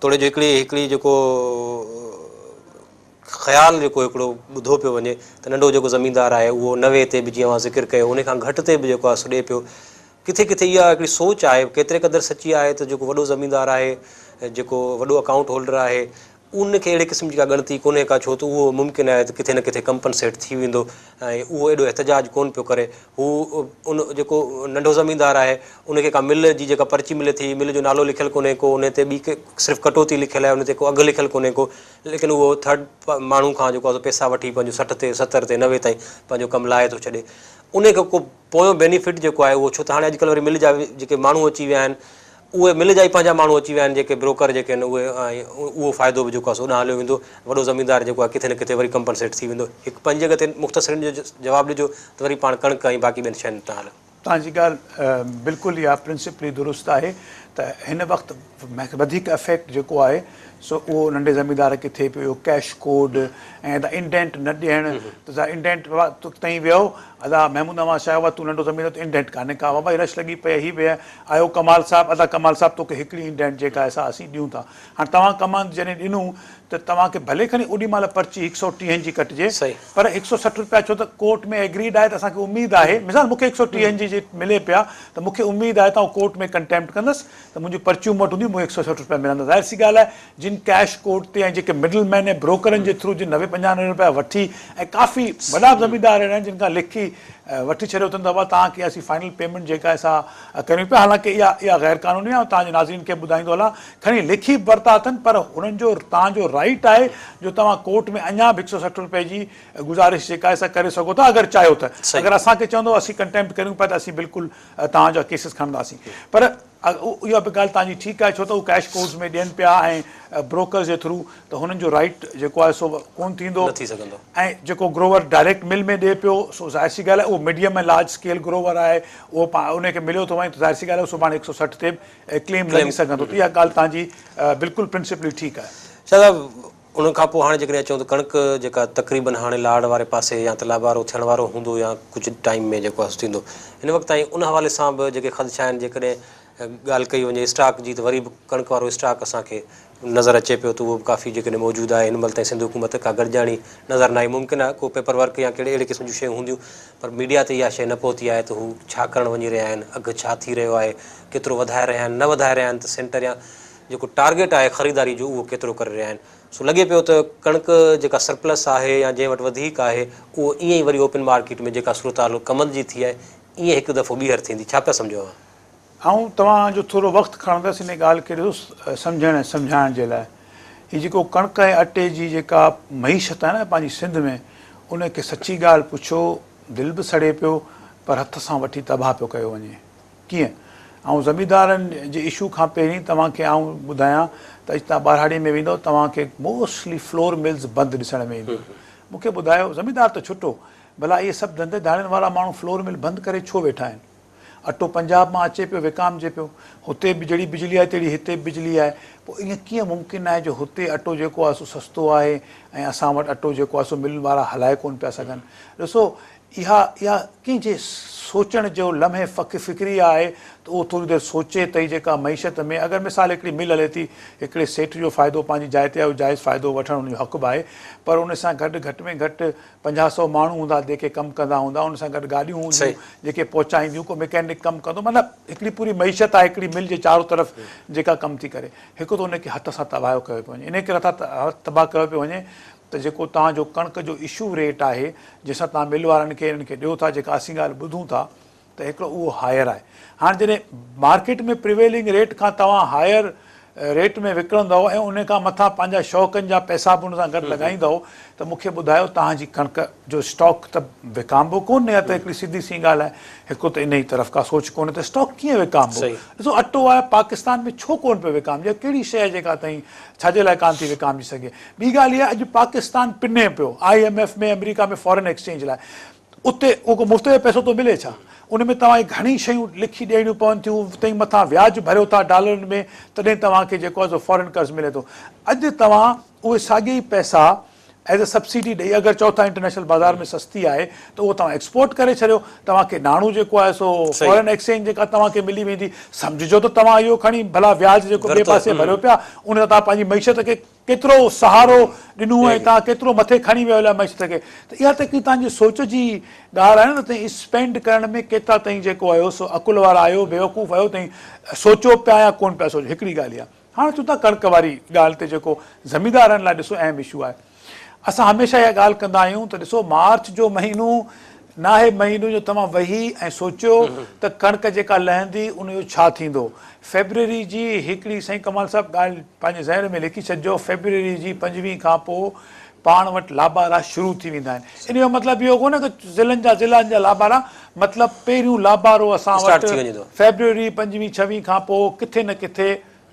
توڙي جو هڪڙي هڪڙي جيڪو خيال جيڪو هڪڙو ٻڌو پيو وڃي ته ننڍو جيڪو زميندار آهي اهو 90 تي به جيئن اوهان ذڪر ڪيو ان کان گهٽ تي به جيڪو آهي سو ڏئي پيو ڪٿي ڪٿي اها هڪڙي سوچ آهي ڪيتري قدر سچي آهي ته جيڪو وڏو زميندار آهي جيڪو وڏو اڪائونٽ هولڊر آهي ان کي اهڙي قسم جي ڪا ڳڻتي ڪونهي ڪا ڇو ته اهو ممڪن آهي ته ڪٿي نه ڪٿي ڪمپنسيٽ ٿي ويندو ۽ اهو ايڏو احتجاج ڪونه پيو ڪري. هو ان جيڪو ننڍو زميندار آهي ان کي ڪا مل جي جيڪا پرچي ملي ٿي مل جو نالو لکيل ڪونهي ڪو ان تي ٻي صرف ڪٽوتي لکيل آهي ان تي ڪو اگهه لکيل ڪونهي ڪو ليڪن اهو ٿرڊ ماڻهو کان جيڪو آهي سو پئسا وٺي پنهنجو 60 تي 70 تي 90 تائين پنهنجو ڪم لاهي ٿو ڇڏي ان کي ڪو پويون بينيفٽ جيڪو آهي اهو ڇو ته هاڻي اڄڪلهه وري مل جا جيڪي ماڻهو اچي ويا آهن اهي مل جا ئي پنهنجا ماڻهو اچي ويا آهن جيڪي بروڪر جيڪي آهن اهي ۽ اهو فائدو به جيڪو آهي سو اوڏانهن هليو ويندو وڏو زميندار جيڪو آهي ڪٿي نه ڪٿي وري ڪمپنسيٽ ٿي ويندو هڪ پنهنجي جڳهه تي مختصر ان جو جواب ڏجو ته وري پاڻ ڪڻڪ ۽ باقي ٻين شين تان هلون. توهان جي ڳالهه بلڪل اها پرنسپلي درست آهي ته هن وقت وڌيڪ افيڪٽ جيڪو آهي سو اهو ننڍي زميندار کي ٿئي پيو اهو ڪيش ڪوڊ ۽ ادا انڊينٽ نه ڏيڻ ته ذرا انڊينٽ بابا تئين ويو ادا محمود نواز شاهه بابا تون ننڍو زميندار تو انڊينٽ ڪانهي ڪا بابا رش لڳي پئي هي پئي آيو ڪمال صاحب ادا ڪمال صاحب توکي هڪڙي انڊينٽ جيڪا آهي سا اسين ڏيون ٿا هاڻ توهان ڪمند جڏهن ڏنو ته توهان کي ڀلي کڻي اوڏي مهل پرچي هڪ سئو ٽيهن جي ڪٽجي پر هڪ سئو 60 روپيا ڇو ته ڪورٽ ۾ ايگريڊ آهي ته اسان کي اميد آهي مثال مون کي هڪ سئو ٽيهن جي جي ملي پيا ته مون کي اميد آهي ته آئون ڪورٽ ۾ ڪنٽيمپٽ ڪندس ته منهنجون پرچيون مون وٽ هونديون مون کي هڪ سئو 60 روپيا ملندا ظاهر سي ڳالهه آهي جن ڪيش ڪورٽ تي ۽ جيڪي مڊل مين ۽ بروڪرن جي ٿرو جن 90 95 روپيا وٺي ۽ ڪافي وڏا زميندار اهڙا آهن جن کان لکي وٺي ڇڏيو اٿن ته بابا توهان کي اسين فائنل پيمينٽ جيڪا آهي سا ڪريون پيا حالانڪه اها اها غير قانوني آهي آئون توهان جي ناظرين کي به ٻڌائيندو هلان کڻي لکي به ورتا اٿن پر هنن جو توهان جو رائيٽ آهي جو توهان ڪورٽ ۾ اڃا به هڪ سئو 60 روپئي جي گذارش جيڪا آهي سا ڪري سگهو ٿا اگر چاهيو ته اگر اسان کي چوندو اسين ڪنٽيمپٽ ڪريون پيا ته اسين بلڪل توهان جا ڪيسز کڻنداسين پر اها به ڳالهه توهان جي ٺيڪ آهي ڇو ته هو ڪيش ڪورٽس ۾ ڏين پيا ۽ بروڪرز جي ٿرو ته هنن جو رائيٽ جيڪو آهي سو ڪونه ٿيندو نه ٿي سگهندو. ۽ جيڪو گروور ڊائريڪٽ مل ۾ ڏي پيو سو ظاهر سي ڳالهه آهي اهو ميڊيم ۽ لارج اسڪيل گروور آهي اهو ان کي مليو ٿو وڃي ته ظاهر سي ڳالهه آهي سڀاڻي هڪ سئو 60 تي به ڪليم لڳي سگهندو ته اها ڳالهه توهان جي بلڪل پرنسپلي ٺيڪ آهي. شاهه صاحب ان کان پوء هاڻي جيڪڏهن اچون ته ڪڻڪ جيڪا تقريبن هاڻي لاڙ واري پاسي يا ته لابارو ٿيڻ وارو هوندو يا ڪجهه ٽائيم ۾ جيڪو آهي سو ٿيندو هن وقت تائين ان حوالي سان به جيڪي خدشا آهن جيڪڏهن ڳالهه ڪئي وڃي اسٽاڪ جي ته وري به ڪڻڪ وارو اسٽاڪ اسان کي نظر اچي پيو ته اهو به ڪافي جيڪڏهن موجود آهي هن مهل تائين سنڌ حڪومت ڪا گڏجاڻي نظر نه آئي ممڪن آهي ڪو پيپر ورڪ يا ڪهڙي اهڙي قسم جون شيون هونديون پر ميڊيا تي اها شيء نه پهتي آهي ته هو ڇا ڪرڻ وڃي رهيا آهن اگهه ڇا ٿي رهيو آهي ڪيترو وڌائي رهيا آهن نه وڌائي رهيا آهن ته سينٽر يا جيڪو ٽارگيٽ آهي خريداري جو اهو ڪيترو ڪري رهيا آهن سو لڳي پيو ته ڪڻڪ جيڪا سرپلس آهي يا جنهن وٽ وڌيڪ آهي اهو ائين ئي وري اوپن مارڪيٽ ۾ جيڪا صورتحال ڪمند جي ٿي آهي ائين هڪ دفعو ٻيهر ٿيندي ڇا پيا سمجهو اوهان؟ آئون توهان جو ٿورو وقت کڻندس ان ڳالهه کي ڏسو سمجهڻ ۽ سمجهائڻ جي لاء هي جيڪو ڪڻڪ ۽ اٽي جي جيڪا معيشت آهي نه پنهنجي سنڌ ۾ ان کي سچي ڳالهه پڇو دل به سڙي پيو پر هٿ سان وٺي تباهه پيو ڪيو وڃي. ڪيئن؟ آئون زميندارن جي اشو کان پهرين توهان کي آئون ٻڌايان ته اڄ توهان ٻهراڙي ۾ ويندؤ توهان کي موسٽلي فلور ملز بند ڏسڻ ۾ اينديون. مون کي ٻڌايو زميندار ته ڇٽو ڀلا اهي سڀ ڌنڌي ڌاڙين وارا ماڻهو فلور مل بند ڪري ڇو ويٺا آهن؟ اٽو پنجاب مان اچي پيو وڪامجي پيو. هتي به جهڙي بجلي آهي تهڙي هتي به بجلي آهي. پوء ائين ڪيئن ممڪن آهي جو هتي اٽو جيڪو آهي سو سستو آهي ۽ اسان وٽ اٽو جيڪو آهي سو ملن وارا هلائي ڪونه پيا سگهن. ڏسو اها اها ڪنهن جي سوچڻ جو لمحه فڪري آهي ته اهو ٿوري دير سوچي ته هي جيڪا معيشت ۾ اگر مثال هڪڙي مل هلي ٿي هڪڙي سيٺ جو فائدو پنهنجي جاء تي آهي اهو جائز فائدو وٺڻ ان جو حق به آهي پر ان سان گڏ گهٽ ۾ گهٽ 50 سئو ماڻهو هوندا جيڪي ڪم ڪندا هوندا ان سان گڏ گاڏيون هونديون جيڪي پهچائينديون ڪو مڪينڪ ڪم ڪندو مطلب هڪڙي پوري معيشت آهي هڪڙي مل جي چارو طرف جيڪا ڪم ٿي ڪري هڪ ته ان کي هٿ سان تباهه ڪيو پيو وڃي انهي ڪري هٿ تباهه ڪيو پيو وڃي ته جيڪو توهان جو ڪڻڪ جو اشو ريٽ آهي جنهن سان توهان مل وارن کي انهن کي ڏيو ٿا جيڪا اسين ڳالهه ٻڌون ٿا ته هڪڙو اهو هائر آهي هاڻ جڏهن مارڪيٽ ۾ پريويلنگ ريٽ کان توهان هائر ريٽ ۾ وڪڻندؤ ۽ ان کان مٿان پنهنجا شوقن جا پئسا به ان سان گڏ لڳائيندؤ ته مون کي ٻڌايو توهان جي ڪڻڪ جو اسٽاڪ ته وڪامبو ڪونه اها ته هڪڙي سڌي سين ڳالهه آهي هڪ ته انهي طرف ڪا سوچ ڪونهي ته اسٽاڪ ڪيئن وڪامبو ڏسو اٽو آهي پاڪستان ۾ ڇو ڪونه پيو وڪامجي ڪهڙي شيء آهي جيڪا تائين ڇا جي لاء ڪانه ٿي وڪامجي سگهي؟ ٻي ڳالهه اها اڄ پاڪستان پني پيو I M F ۾ America ۾ foreign exchange لاء اتي اهو ڪو مفت جو پئسو ٿو ملي ڇا؟ ان ۾ توهان کي گهڻي شيون لکي ڏيڻيون پون ٿيون تنهن مٿان وياج ڀريو ٿا ڊالرن ۾ تڏهن توهان کي جيڪو آهي سو فارين قرض ملي ٿو اڄ توهان اهي ساڳيئي پئسا ايز اي سبسڊي ڏئي اگر چئو ٿا انٽرنيشنل بازار ۾ سستي آهي ته اهو توهان ايڪسپورٽ ڪري ڇڏيو توهان کي ناڻو جيڪو آهي سو فارين ايڪسچينج جيڪا توهان کي ملي ويندي سمجهجو ته توهان اهو کڻي ڀلا وياج جيڪو ٻئي پاسي ڀريو پيا ان سان توهان پنهنجي معيشت کي ڪيترو سهارو ڏنو ۽ توهان ڪيترو مٿي کڻي ويو الاء معيشت کي ته اها ته هڪڙي توهان جي سوچ جي ڳالهه آهي نه ته اسپينڊ ڪرڻ ۾ ڪيترا تائين جيڪو آهيو سو عقل وارا آهيو بيوقوف آهيو تائين سوچو پيا يا ڪونه پيا سوچو هڪڙي ڳالهه اها هاڻ اچون ٿا ڪڻڪ واري ڳالهه تي جيڪو زميندارن لاء ڏسو اهم اشو آهي. اسان هميشه اها ڳالهه ڪندا آهيون ته ڏسو مارچ جو مهينو ناهي مهينو جو توهان ويهي ۽ سوچيو ته ڪڻڪ جيڪا لهندي ان جو ڇا ٿيندو. فيبروري جي هڪڙي سائين ڪمال صاحب ڳالهه پنهنجي ذهن ۾ لکي ڇڏجو فيبروري جي 25 کان پوء پاڻ وٽ لابارا شروع ٿي ويندا آهن. ان جو مطلب اهو ڪونهي ته ضلعن جا ضلعن جا لابارا مطلب پهريون لابارو اسان وٽ فيبروري 25 26 کان پوء ڪٿي نه ڪٿي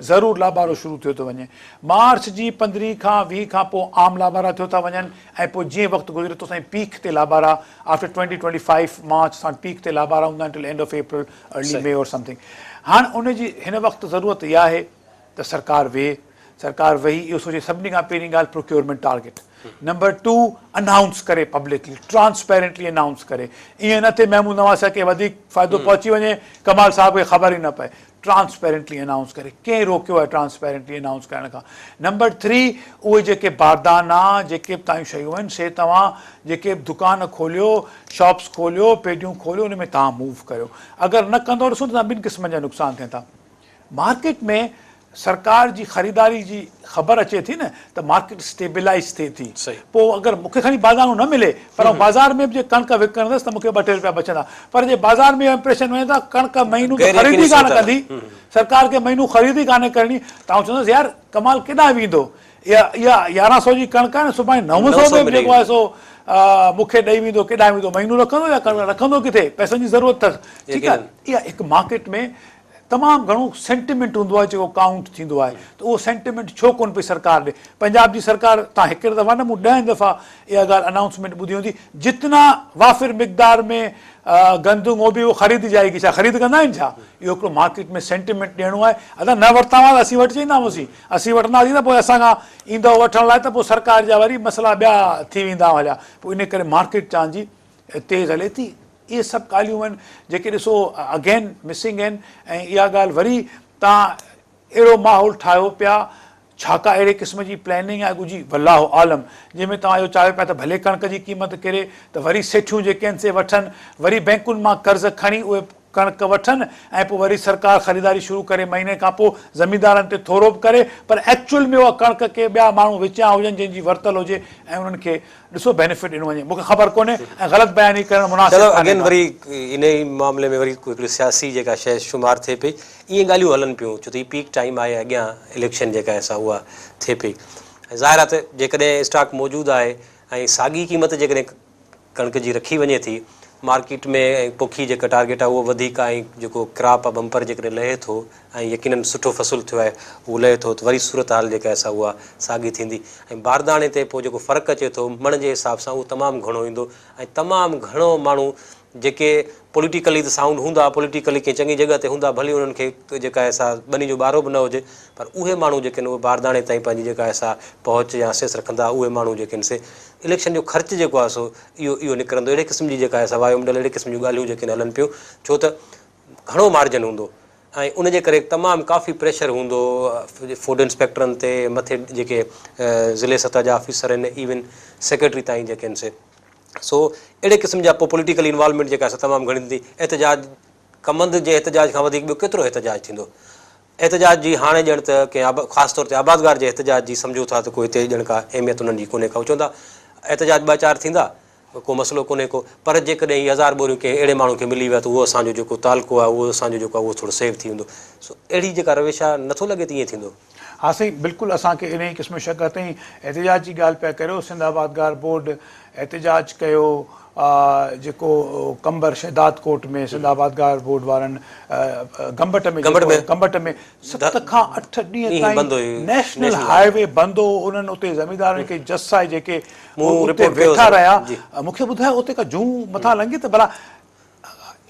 ضرور لابارو شروع ٿيو ٿو وڃي. مارچ جي پندرهين کان 20 کان پوء عام لابارا ٿيو ٿا وڃن ۽ پوء جيئن وقت گذري ٿو سائين پيڪ تي لابارا آفٽر 20-25 مارچ سان پيڪ تي لابارا هوندا آهن till end of April early May or something. هاڻ ان جي هن وقت ضرورت اها آهي ته سرڪار ويهي، سرڪار ويهي اهو سوچي سڀني کان پهرين ڳالهه procurement target number two announce ڪري پبلڪلي ٽرانسپيرنٽلي انائونس ڪري ائين نه ٿئي محمود نواز صاحب کي وڌيڪ فائدو پهچي وڃي ڪمال صاحب کي خبر ئي نه پئي ٽرانسپيرنٽلي انائونس ڪري ڪنهن روڪيو آهي ٽرانسپيرنٽلي انائونس ڪرڻ کان نمبر ٿري اهي جيڪي باردانا جيڪي به توهان جون شيون آهن سي توهان جيڪي به دڪان کوليو شاپس کوليو پيڊيون کوليو ان ۾ توهان موو ڪريو اگر نه ڪندو ڏسو ته ٻن قسمن جا نقصان ٿين ٿا مارڪيٽ ۾ سرڪار جي خريداري جي خبر اچي ٿي نه ته مارڪيٽ اسٽيبلائيز ٿئي ٿي پوء اگر مون کي کڻي باردانو نه ملي پر آئون بازار ۾ به جي ڪڻڪ وڪڻندس ته مون کي ٻه ٽي روپيا بچندا پر جي بازار ۾ اهو امپريشن وڃي ته ڪڻڪ مهينو ته خريد ئي ڪانه ڪندي سرڪار کي مهينو خريد ئي ڪانه ڪرڻي ته آئون چوندس يار ڪمال ڪيڏانهن ويندو اها اها 1100 جي ڪڻڪ آهي نه سڀاڻي 900 ۾ به جيڪو آهي سو مون کي ڏئي ويندو ڪيڏانهن ويندو مهينو رکندو يا ڪڻڪ رکندو ڪٿي پئسن جي ضرورت اٿس ٺيڪ آهي اها هڪ مارڪيٽ ۾ تمام گهڻو سينٽيمينٽ هوندو آهي جيڪو ڪائونٽ ٿيندو آهي ته اهو سينٽيمينٽ ڇو ڪونه پئي سرڪار ڏي پنجاب جي سرڪار تان هڪ دفعا نه مون ڏهن دفعا اها ڳالهه انائونسمينٽ ٻڌي هوندي جتنا وافر مقدار ۾ گندم هو به اهو خريدي جائيگي ڇا خريد ڪندا آهن ڇا اهو هڪڙو مارڪيٽ ۾ سينٽيمينٽ ڏيڻو آهي ادا نه ورتا هئا ته اسين وٺجي ايندا هئاسين اسين وٺنداسين ته پوء اسان کان ايندؤ وٺڻ لاء ته پوء سرڪار جا وري مسئلا ٻيا ٿي ويندا هليا پوء ان ڪري مارڪيٽ چان جي تيز هلي ٿي اهي سڀ ڳالهيون آهن جيڪي ڏسو اگين مسنگ آهن ۽ اها ڳالهه وري توهان اهڙو ماحول ٺاهيو پيا ڇا ڪا اهڙي قسم جي پلاننگ آهي ڳجهي والله اعلم جنهن ۾ توهان اهو چاهيو پيا ته ڀلي ڪڻڪ جي قيمت ڪري ته وري سيٺيون جيڪي آهن سي وٺن وري بئنڪن مان قرض کڻي اهي ڪڻڪ وٺن ۽ پوء وري سرڪار خريداري شروع ڪري مهيني کان پوء زميندارن تي ٿورو به ڪري پر ايڪچوئل ۾ اها ڪڻڪ ڪي ٻيا ماڻهو وچيان هجن جن جي ورتل هجي ۽ انهن کي ڏسو بينيفٽ ڏنو وڃي مونکي خبر ڪونهي ۽ غلط بياني ڪرڻ مناسب چلو ڪانهي اگين ڪا. وري انهي معاملي ۾ وري هڪڙي سياسي جيڪا شيء شمار ٿئي پئي ائين ڳالهيون هلن پيون ڇو ته هي پيڪ ٽائيم آهي اڳيان اليڪشن جيڪا آهي سا اها ٿئي پئي ۽ ظاهر آهي ته جيڪڏهن اسٽاڪ موجود آهي ۽ ساڳي قيمت جيڪڏهن ڪڻڪ جي رکي وڃي ٿي مارڪيٽ ۾ ۽ پوکي جيڪا ٽارگيٽ آهي اهو وڌيڪ آهي ۽ جيڪو ڪراپ آهي بمپر جيڪڏهن لهي ٿو ۽ يقينن سٺو فصل ٿيو آهي اهو لهي ٿو ته وري صورتحال جيڪا آهي سا اها ساڳي ٿيندي ۽ بارداڻي تي پوء جيڪو فرق اچي ٿو مڻ جي حساب سان اهو تمام گهڻو ايندو ۽ تمام گهڻو ماڻهو جيڪي پوليٽيڪلي ته سائونڊ هوندا پوليٽيڪلي ڪنهن چڱي جڳهه تي هوندا ڀلي انهن کي جيڪا آهي سا ٻني جو ٻارو به نه هجي پر اهي ماڻهو جيڪي آهن اهي بارداڻي تائين پنهنجي جيڪا آهي سا پهچ يا اسيس رکندا اهي ماڻهو جيڪي آهن سي اليڪشن جو خرچ جيڪو آهي سو اهو اهو نڪرندو اهڙي قسم جي جيڪا آهي سا وايومنڊل اهڙي قسم جون ڳالهيون جيڪي آهن هلن پيون ڇو ته گهڻو مارجن هوندو ۽ ان جي ڪري تمام ڪافي پريشر هوندو فوڊ انسپيڪٽرن تي مٿي جيڪي ضلعي سطح جا آفيسر آهن ايون سيڪريٽري تائين جيڪي آهن سي سو اهڙي قسم جا پوء پوليٽيڪل انوالومينٽ جيڪا آهي سا تمام گهڻي ٿيندي احتجاج ڪمند جي احتجاج کان وڌيڪ ٻيو ڪيترو احتجاج ٿيندو احتجاج جي هاڻي ڄڻ ته ڪنهن خاص طور تي آبادگار جي احتجاج جي سمجهون ٿا ته ڪو هتي ڄڻ ڪا اهميت انهن جي ڪونهي ڪا هو چوندا احتجاج ٻه چار ٿيندا ڪو مسئلو ڪونهي ڪو پر جيڪڏهن هي هزار ٻوريون ڪنهن اهڙي ماڻهو کي ملي ويا ته اهو اسان جو جيڪو تعلقو آهي اهو اسان جو جيڪو آهي اهو ٿورو سيو ٿي ويندو سو اهڙي جيڪا روش آهي نٿو لڳي ته ائين ٿيندو. ها سائين بلڪل اسان کي انهي قسم جو شڪ آهي تئين احتجاج جي ڳالهه پيا ڪريو سنڌ آبادگار بورڊ احتجاج ڪيو جيڪو قمبر شهداد ڪوٽ ۾ سنڌ آبادگار بورڊ وارن گمبٽ ۾ جيڪو گمبٽ ۾ 7 کان 8 ڏينهن تائين نيشنل هاء وي بند هو انهن اتي زميندارن کي جس آهي جيڪي اتي ويٺا رهيا مون کي ٻڌايو اتي ڪا جون مٿان لنگهي ته ڀلا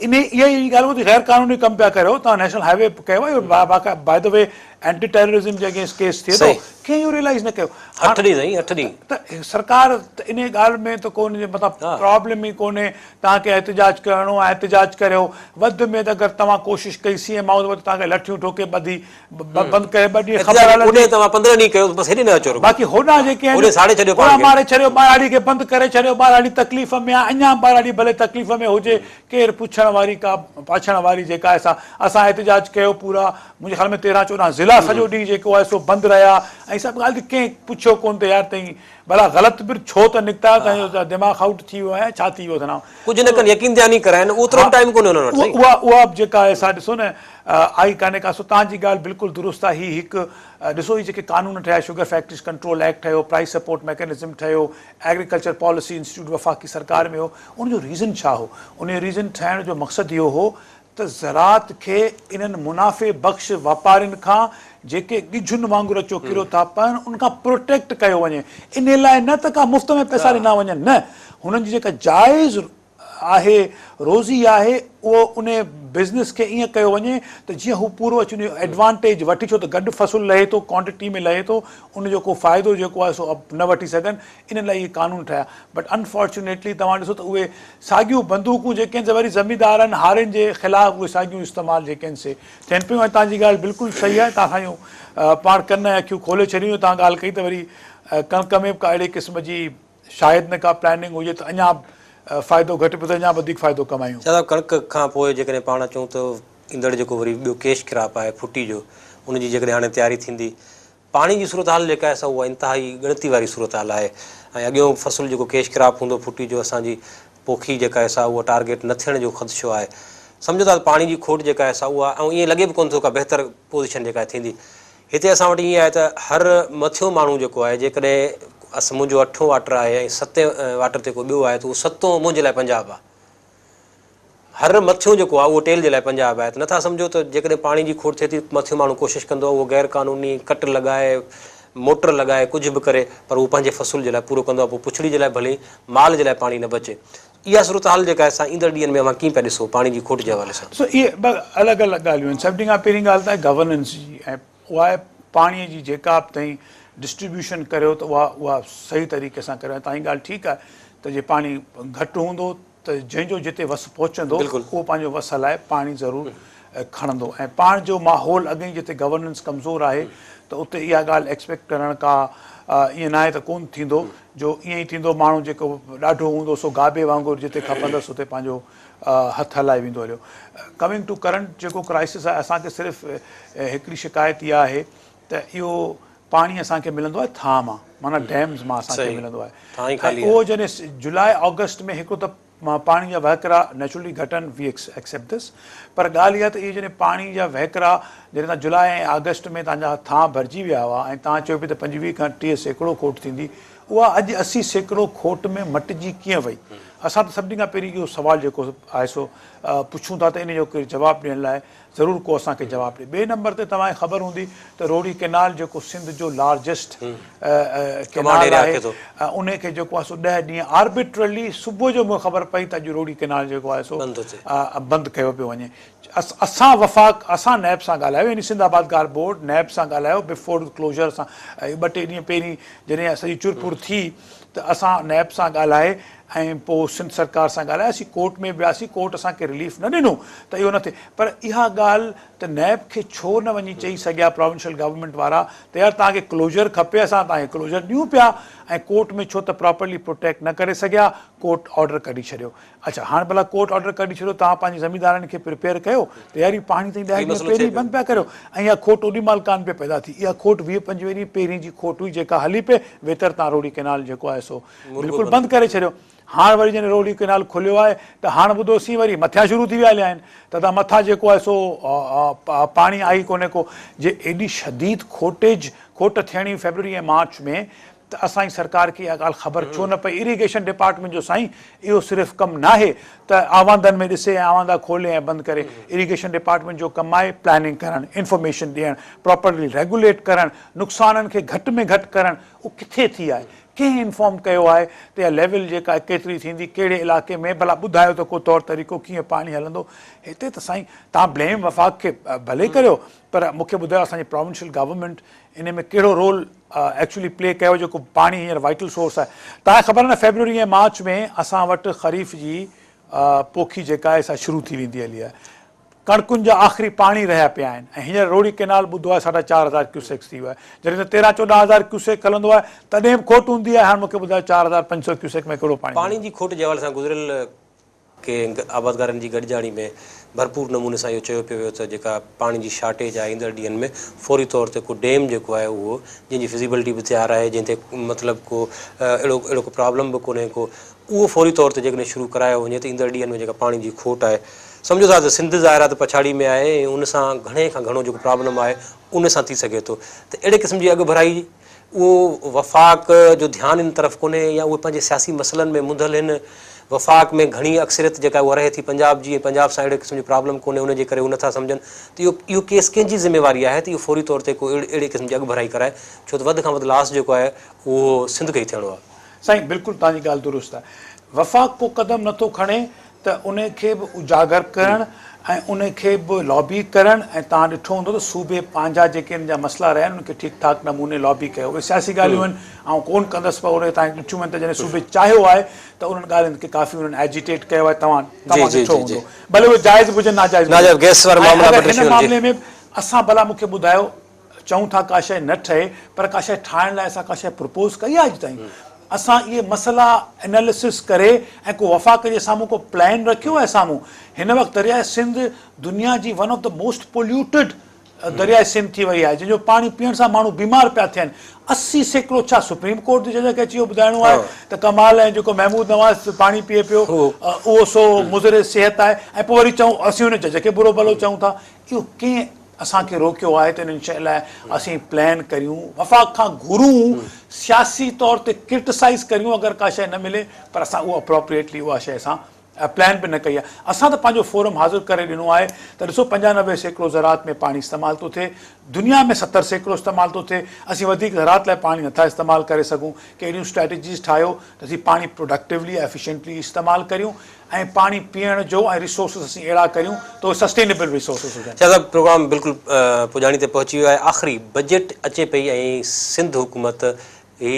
انهي اها ئي ڳالهه ٻڌي غير قانوني ڪم پيا ڪريو توهان نيشنل هاء وي ڪيو آهي باء the V anti terrorism جي اگينسٽ ڪيس ٿئي ٿو ڪنهن اهو ريلائز نه ڪيو. 8 ڏينهن سائين 8 ڏينهن. ته سرڪار ته انهي ڳالهه ۾ ته ڪو ان جي مٿان پرابلم ئي ڪونهي توهان کي احتجاج ڪرڻو آهي احتجاج ڪريو وڌ ۾ وڌ اگر توهان ڪوشش ڪئي سي ايم هائوس وٽ توهان کي لٺيون ٺوڪي ٻڌي بند ڪري ٻه ڏينهن خبر هلندي. احتجاج توهان 15 ڏينهن ڪيو بس هيڏي نه اچو رڳو. باقي هوڏانهن جيڪي آهن هوڏي ساڙي ڇڏيو پاڻ هوڏانهن کي. ماري ڇڏيو ٻهراڙي کي بند ڪري ڇڏيو ٻهراڙي تڪليف ۾ آهي اڃا ٻهراڙي ڀلي تڪليف ۾ هجي ڪير پڇڻ واري ڪا پاڇڻ واري جيڪا آهي سا اسان احتجاج ڪيو پورا منهنجي خيال ۾ 13 14 ضلعا سڄو ڏينهن جيڪو آهي سو بند رهيا ۽ سڀ ڳالهه ٿي ڪنهن پڇيو ڪونه ته يار تئين ڀلا غلط به ڇو ته نڪتا آهيو تنهنجو ته دماغ آئوٽ ٿي ويو آهي ڇا ٿي ويو اٿناء. ڪجهه نه ڪن يقين دهاني ڪرائين اوترو به ٽائيم ڪونهي انهن وٽ سائين. اها اها به جيڪا آهي سا ڏسو نه آئي ڪانهي ڪا سو توهان جي ڳالهه بلڪل درست آهي هي هڪ ڏسو هي جيڪي قانون ٺهيا شگر فيڪٽريز ڪنٽرول ايڪٽ ٺهيو پرائس سپورٽ ميڪنزم ٺهيو ايگريڪلچر پاليسي انسٽيٽيوٽ وفاقي سرڪار ۾ هو ان جو ريزن ڇا هو ان جو ريزن ٺهڻ جو مقصد اهو هو ته زراعت کي انهن منافعي بخش واپارين کان جيڪي ڳجهن وانگر چوڪيرو ٿا پون ان کان پروٽيڪٽ ڪيو وڃي. انهي لاء نه ته ڪا مفت ۾ پئسا ڏنا وڃن نه، هنن جي جيڪا جائز آهي روزي آهي اهو انهي بزنس کي ائين ڪيو وڃي ته جيئن هو پورو اچي ان جو ايڊوانٽيج وٺي ڇو ته گڏ فصل لهي ٿو ڪوانٽٽي ۾ لهي ٿو ان جو ڪو فائدو جيڪو آهي سو نه وٺي سگهن انهن لاء اهي قانون ٺاهيا بٽ انفارچونيٽلي توهان ڏسو ته اهي ساڳيون بندوقون جيڪي آهن سي وري زميندارن هارين جي خلاف اهي ساڳيون استعمال جيڪي آهن سي ٿين پيون ۽ توهان جي ڳالهه بلڪل صحيح آهي توهان اسان جون پاڻ ڪن ۽ اکيون کولي ڇڏيون توهان ڳالهه ڪئي ته وري ڪڻڪ ۾ به ڪا اهڙي قسم جي شايد نه ڪا پلاننگ هجي ته اڃا فائدو گهٽ پيو ته اڃا وڌيڪ فائدو ڪمايون. شاهه صاحب ڪڻڪ کان پوء جيڪڏهن پاڻ اچون ته ايندڙ جيڪو وري ٻيو ڪيش ڪراپ آهي ڦٽي جو ان جي جيڪڏهن هاڻي تياري ٿيندي پاڻي جي صورتحال جيڪا آهي سا اها انتهائي ڳڻتي واري صورتحال آهي ۽ اڳيون فصل جيڪو ڪيش ڪراپ هوندو ڦٽي جو اسان جي پوکي جيڪا آهي سا اها ٽارگيٽ نه ٿيڻ جو خدشو آهي سمجهو ٿا ته پاڻي جي کوٽ جيڪا آهي سا اها ۽ ائين لڳي به ڪونه ٿو ڪا بهتر پوزيشن جيڪا آهي ٿيندي هتي اسان وٽ ائين آهي ته هر مٿيون ماڻهو جيڪو آهي جيڪڏهن اس منهنجو اٺون واٽر آهي ۽ ستين واٽر تي ڪو ٻيو آهي ته اهو ستون منهنجي لاء پنجاب آهي. هر مٿيون جيڪو آهي اهو ٽيل جي لاء پنجاب آهي ته نٿا سمجهو ته جيڪڏهن پاڻي جي کوٽ ٿئي ٿي مٿيون ماڻهو ڪوشش ڪندو اهو غير قانوني ڪٽ لڳائي موٽر لڳائي ڪجهه به ڪري پر اهو پنهنجي فصل جي لاء پورو ڪندو آهي پوء پڇڙي جي لاء ڀلي مال جي لاء پاڻي نه بچي. اها صورتحال جيڪا آهي سا ايندڙ ڏينهن ۾ اوهان ڪيئن پيا ڏسو پاڻي جي کوٽ جي حوالي سان؟ سو اهي ٻه الڳ الڳ ڳالهيون آهن. سڀني کان پهرين ڳالهه ته آهي گورننس جي ۽ اها آهي پاڻي جي جيڪا به توهين ڊسٽريبيوشن ڪريو ته اها اها صحيح طريقي سان ڪريو ۽ توهان جي ڳالهه ٺيڪ آهي ته جي پاڻي گهٽ هوندو ته جنهن جو جتي وس پهچندو اهو پنهنجو وس هلائي پاڻي ضرور کڻندو ۽ پاڻ جو ماحول اڳ ئي جتي گورننس ڪمزور آهي ته اتي اها ڳالهه ايڪسپيڪٽ ڪرڻ ڪا ائين ناهي ته ڪونه ٿيندو جو ائين ئي ٿيندو ماڻهو جيڪو ڏاڍو هوندو سو گابي وانگر جتي کپندس اتي پنهنجو هٿ هلائي ويندو هليو. ڪمنگ ٽو ڪرنٽ جيڪو ڪرائسس آهي اسان کي صرف هڪڙي شڪايت اها آهي ته اهو پاڻي اسان کي ملندو آهي ٿانء مان معنيٰ ڊيمز مان اسان کي ملندو آهي ۽ اهو جڏهن جولاء آگسٽ ۾ هڪڙو ته پاڻي جا وهڪرا نيچرلي گهٽن وي ايڪسيپٽ this پر ڳالهه اها ته اهي جڏهن پاڻي جا وهڪرا جڏهن توهان جولاء ۽ آگسٽ ۾ توهان جا ٿانء ڀرجي ويا هئا ۽ توهان چيو پئي ته 25 کان 30% کوٽ ٿيندي اها اڄ 80% کوٽ ۾ مٽجي ڪيئن وئي؟ اسان ته سڀني کان پهرين اهو سوال جيڪو آهي سو پڇون ٿا ته ان جو ڪير جواب ڏيڻ لاء ضرور ڪو اسان کي جواب ڏي. ٻئي نمبر تي توهان کي خبر هوندي ته روهڙي ڪينال جيڪو سنڌ جو لارجسٽ ڪينال آهي انهي کي جيڪو آهي سو 10 ڏينهن آربيٽرلي صبح جو مون کي خبر پئي ته اڄ روهڙي ڪينال جيڪو آهي سو بند ڪيو پيو وڃي. اسان وفاق اسان نيب سان ڳالهايو يعني سنڌ آبادگار بورڊ نيب سان ڳالهايو بفور ڪلوزر سان ٻه ٽي ڏينهن پهرين جڏهن سڄي چرپر ٿي ته اسان نيب سان ڳالهائي ۽ پوء سنڌ سرڪار سان ڳالهائي اسين ڪورٽ ۾ به وياسين ڪورٽ اسان کي رليف نه ڏنو ته اهو نه ٿئي پر اها ڳالهه ته نيب کي ڇو نه وڃي چئي سگهيا پراونشل گورنمينٽ وارا ته يار توهان کي ڪلوزر کپي اسان توهان کي ڪلوزر ڏيون پيا ۽ ڪورٽ ۾ ڇو ته پراپرلي پروٽيڪٽ نه ڪري سگهيا ڪورٽ آرڊر ڪڍي ڇڏيو اڇا هاڻ ڀلا ڪورٽ آرڊر ڪڍي ڇڏيو توهان پنهنجي زميندارن کي پريپيئر ڪيو ته يار هي پاڻي تائين 10 ڏينهن پهرين بند پيا ڪريو ۽ اها کوٽ اوڏي مهل ڪانه پئي پيدا ٿي اها کوٽ 20 25 ڏينهن پهرين جي کوٽ هئي جيڪا هلي پئي ويتر توهان روهڙي ڪينال جيڪو آهي سو بلڪل بند ڪري ڇڏيو هاڻ وري جڏهن روهڙي ڪينال کليو آهي ته هاڻ ٻڌوسين وري مٿيان شروع ٿي ويا هليا آهن ته ته مٿان جيڪو آهي سو پاڻي آهي ڪونهي ڪو جي ايڏي شديد کوٽيج کوٽ ٿيڻي فيبروري ۽ مارچ ۾ ته اسان جي سرڪار کي اها ڳالهه خبر ڇو نه پئي؟ اريگيشن ڊپارٽمينٽ جو سائين اهو صرف ڪم ناهي ته آواندن ۾ ڏسي ۽ آواندا کولي ۽ بند ڪري، اريگيشن ڊپارٽمينٽ جو ڪم آهي پلاننگ ڪرڻ، انفارميشن ڏيڻ، پراپرلي ريگوليٽ ڪرڻ، نقصانن کي گهٽ ۾ گهٽ ڪرڻ، اهو ڪٿي ٿي آهي؟ ڪنهن انفارم ڪيو آهي ته اها ليول جيڪا آهي ڪيتري ٿيندي، ڪهڙي علائقي ۾ ڀلا ٻڌايو ته ڪو طور طريقو ڪيئن پاڻي هلندو؟ هتي ته سائين توهان بليم وفاق کي ڀلي ڪريو پر مون کي ٻڌايو اسان جي پراونشل گورنمينٽ انهي ۾ ڪهڙو رول ايڪچولي پلي ڪيو جيڪو پاڻي هينئر وائٽل سورس آهي. توهان کي خبر آهي نه فيبروري ۽ مارچ ۾ اسان وٽ خريف جي پوکي جيڪا آهي سا شروع ٿي ويندي هلي آهي. ڪڻڪن جا آخري پاڻي رهيا پيا آهن ۽ هينئر روهڙي ڪينال ٻڌو آهي ساڍا 4000 ڪيوسيڪس ٿي ويو آهي. جڏهن ته 13 14 هزار ڪيوسيڪ هلندو آهي تڏهن به کوٽ هوندي آهي هاڻ مون کي ٻڌايو 4500 ڪيوسيڪ ۾ ڪهڙو پاڻي پاڻي جي کوٽ جي حوالي سان گذريل ڪي آبادگارن جي گڏجاڻي ۾ ڀرپور نموني سان اهو چيو پيو ويو ته جيڪا پاڻي جي شارٽيج آهي ايندڙ ڏينهن ۾ فوري طور تي ڪو ڊيم جيڪو آهي اهو جنهن جي فزيبلٽي به تيار آهي جنهن تي مطلب ڪو اهڙو اهڙو ڪو پرابلم به ڪونهي ڪو اهو فوري طور تي جيڪڏهن شروع ڪرايو وڃي ته ايندڙ ڏينهن ۾ جيڪا پاڻي جي کوٽ آهي سمجهو ٿا ته سنڌ ظاهر آهي ته پڇاڙي ۾ آهي ۽ ان سان گهڻي کان گهڻو جيڪو پرابلم آهي ان سان ٿي سگهي ٿو ته اهڙي قسم جي اڳڀرائي اهو وفاق جو ڌيان ان طرف ڪونهي يا اهي پنهنجي سياسي مسئلن ۾ منڌل هن. وفاق ۾ گهڻي اڪثريت جيڪا اها رهي ٿي پنجاب جي ۽ پنجاب سان اهڙي قسم جي پرابلم ڪونهي ان جي ڪري هو نٿا سمجهن ته اهو اهو ڪيس ڪنهن جي ذميواري آهي ته اهو فوري طور تي ڪو اهڙي قسم جي اڳڀرائي ڪرائي ڇو ته وڌ کان وڌ لاس جيڪو آهي اهو سنڌ کي ئي ٿيڻو آهي. سائين بلڪل توهان جي ڳالهه درست آهي. وفاق ڪو قدم نٿو کڻي ته ان کي به اجاگر ڪرڻ ۽ ان کي به لابي ڪرڻ ۽ توهان ڏٺو هوندو ته صوبي پنهنجا جيڪي ان جا مسئلا رهيا آهن ان کي ٺيڪ ٺاڪ نموني لابي ڪيو اهي سياسي ڳالهيون آهن آئون ڪونه ڪندس پر اهي توهان ڏٺيون آهن ته جڏهن صوبي چاهيو آهي ته انهن ڳالهين کي ڪافي انهن ايجيٽيٽ ڪيو آهي توهان توهان ڏٺو هوندو ڀلي اهي جائز به هجن ناجائز به هجن ۽ اگر هن معاملي ۾ اسان ڀلا مون کي ٻڌايو چئون ٿا ڪا شيء نه ٺهي پر ڪا شيء ٺاهڻ لاء اسان ڪا شيء پروپوز ڪئي آهي اڄ تائين؟ اسان اهي مسئلا اناليسس ڪري ۽ ڪو وفاق جي سامهون ڪو پلان رکيو آهي سامهون؟ هن وقت درياء سنڌ دنيا جي one of the most polluted درياء سنڌ ٿي وئي آهي جنهن جو پاڻي پيئڻ سان ماڻهو بيمار پيا ٿين 80% ڇا سپريم ڪورٽ جي جج کي اچي اهو ٻڌائڻو آهي ته ڪمال ۽ جيڪو محمود نواز پاڻي پيئي پيو اهو سو مضر صحت آهي ۽ پوء وري چئون اسين ان جج کي برو ڀلو چئون ٿا اهو ڪنهن اسان کي روڪيو آهي ته انهن شين لاء اسين پلان ڪريون، وفاق کان گهرون، سياسي طور تي ڪرٽيسائيز ڪريون اگر ڪا شيء نه ملي پر اسان اهو اپروپريٽلي اها شيء اسان پلان به نه ڪئي آهي. اسان ته پنهنجو فورم حاضر ڪري ڏنو آهي ته ڏسو 95% زراعت ۾ پاڻي استعمال ٿو ٿئي، دنيا ۾ 70% استعمال ٿو ٿئي، اسين وڌيڪ زراعت لاء پاڻي نٿا استعمال ڪري سگهون، ڪي اهڙيون اسٽريٽجيز ٺاهيو ته اسين پاڻي پروڊڪٽولي ايفيشنٽلي استعمال ڪريون. ۽ پاڻي پيئڻ جو ۽ ريسورسز اسين اهڙا ڪريون ته اهي سسٽينيبل ريسورسز هجن. شاهه صاحب پروگرام بلڪل پڄاڻي تي پهچي ويو آهي آخري بجيٽ اچي پئي ۽ سنڌ حڪومت هي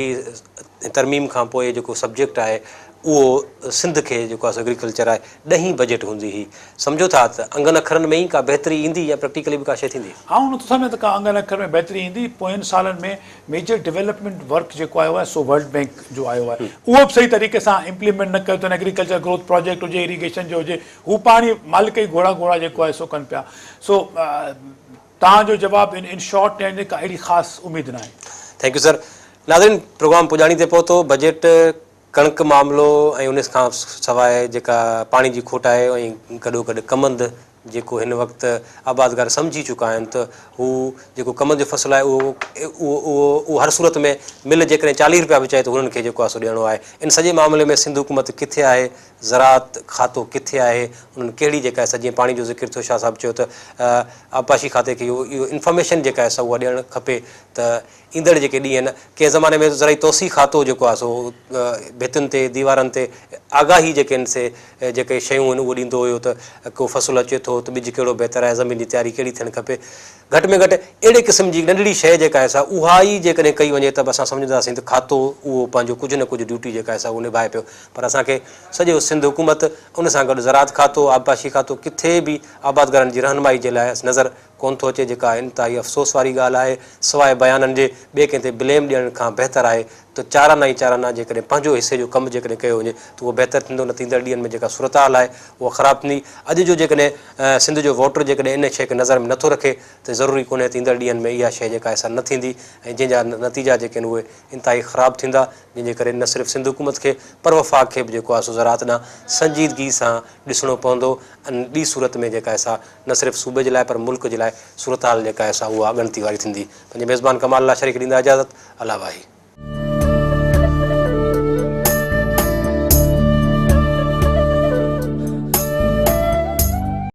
ترميم کان پوء جيڪو سبجيڪٽ آهي اهو سنڌ کي جيڪو آهي سو ايگريڪلچر آهي ڏهين بجيٽ هوندي هي سمجهو ٿا ته انگن اکرن ۾ ئي ڪا بهتري ايندي يا پريڪٽيڪلي به ڪا شيء ٿيندي؟ آئون نٿو سمجهان ته ڪا انگن اکرن ۾ بهتري ايندي پوين سالن ۾ ميجر ڊولپمينٽ ورڪ جيڪو آيو آهي سو ورلڊ بينڪ جو آيو آهي اهو به صحيح طريقي سان امپليمينٽ نه ڪيو اٿن ايگريڪلچر گروٿ پراجيڪٽ هجي اريگيشن جو هجي هو پاڻ ئي مالڪ ئي گهوڙا گهوڙا جيڪو آهي سو ڪن پيا سو توهان جو جواب ان ان شارٽ ڏيڻ جي ڪا اهڙي خاص اميد ناهي. Thank you sir ناظرين پروگرام پڄاڻي تي پهتو بجيٽ ڪڻڪ معاملو ۽ ان کان سواء جيڪا پاڻي جي کوٽ آهي ۽ گڏوگڏ ڪمند جيڪو هن وقت آبادگار سمجهي چڪا آهن ته هو جيڪو ڪمند جو فصل آهي اهو اهو اهو اهو هر صورت ۾ مل جيڪڏهن 40 رپيا به چئي ته هنن کي جيڪو آهي سو ڏيڻو آهي ان سڄي معاملي ۾ سنڌ حڪومت ڪٿي آهي زراعت کاتو ڪٿي آهي انهن ڪهڙي جيڪا آهي سا جيئن پاڻي جو ذڪر ٿيو شاهه صاحب چيو ته آبپاشي کاتي کي اهو اهو انفارميشن جيڪا آهي سا اها ڏيڻ کپي ته ايندڙ جيڪي ڏينهن آهن، ڪنهن زماني ۾ زرعي توسيع کاتو جيڪو آهي سو ڀتين تي، ديوارن تي آگاهي جيڪي آهن سي جيڪي شيون آهن اهو ڏيندو هيو ته ڪو فصل اچي ٿو ته ٻج ڪهڙو بهتر آهي، زمين جي تياري ڪهڙي ٿيڻ کپي. گهٽ ۾ گهٽ اهڙي قسم جي ننڍڙي شيء جيڪا آهي سا اها ئي جيڪڏهن ڪئي وڃي ته به اسان سمجهنداسين ته کاتو اهو پنهنجو ڪجهه نه ڪجهه ڊيوٽي جيڪا آهي سا اهو نڀائي پيو پر اسان کي سڄو سنڌ حڪومت ان سان گڏ زراعت کاتو، آبپاشي کاتو ڪٿي به آبادگارن جي رهنمائي جي لاء نظر ڪونه ٿو اچي جيڪا انتهائي افسوس واري ڳالهه آهي سواء بيانن جي ٻئي ڪنهن تي بليم ڏيڻ کان بهتر آهي ته چارانا ئي چارانا جيڪڏهن پنهنجو حصي جو ڪم جيڪڏهن ڪيو وڃي ته اهو بهتر ٿيندو نه ته ايندڙ ڏينهن ۾ جيڪا صورتحال آهي اها خراب ٿيندي اڄ جو جيڪڏهن سنڌ جو ووٽر جيڪڏهن ان شيء کي نظر ۾ نٿو رکي ته ضروري ڪونهي ته ايندڙ ڏينهن ۾ اها شيء جيڪا آهي سا نه ٿيندي ۽ جنهن جا نتيجا جيڪي آهن اهي انتهائي خراب ٿيندا جنهن جي ڪري نه صرف سنڌ حڪومت کي پر وفاق کي به جيڪو آهي سو زراعت ڏانهن سنجيدگي سان ڏسڻو پوندو ۽ ٻي صورت ۾ جيڪا آهي سا نه صرف صوبي جي لاء پر ملڪ جي لاء صورتحال جيڪا آهي سا اها ڳڻتي واري ٿيندي. پنهنجي ميزبان ڪمال لاشاري کي ڏيندا اجازت. الله واهي.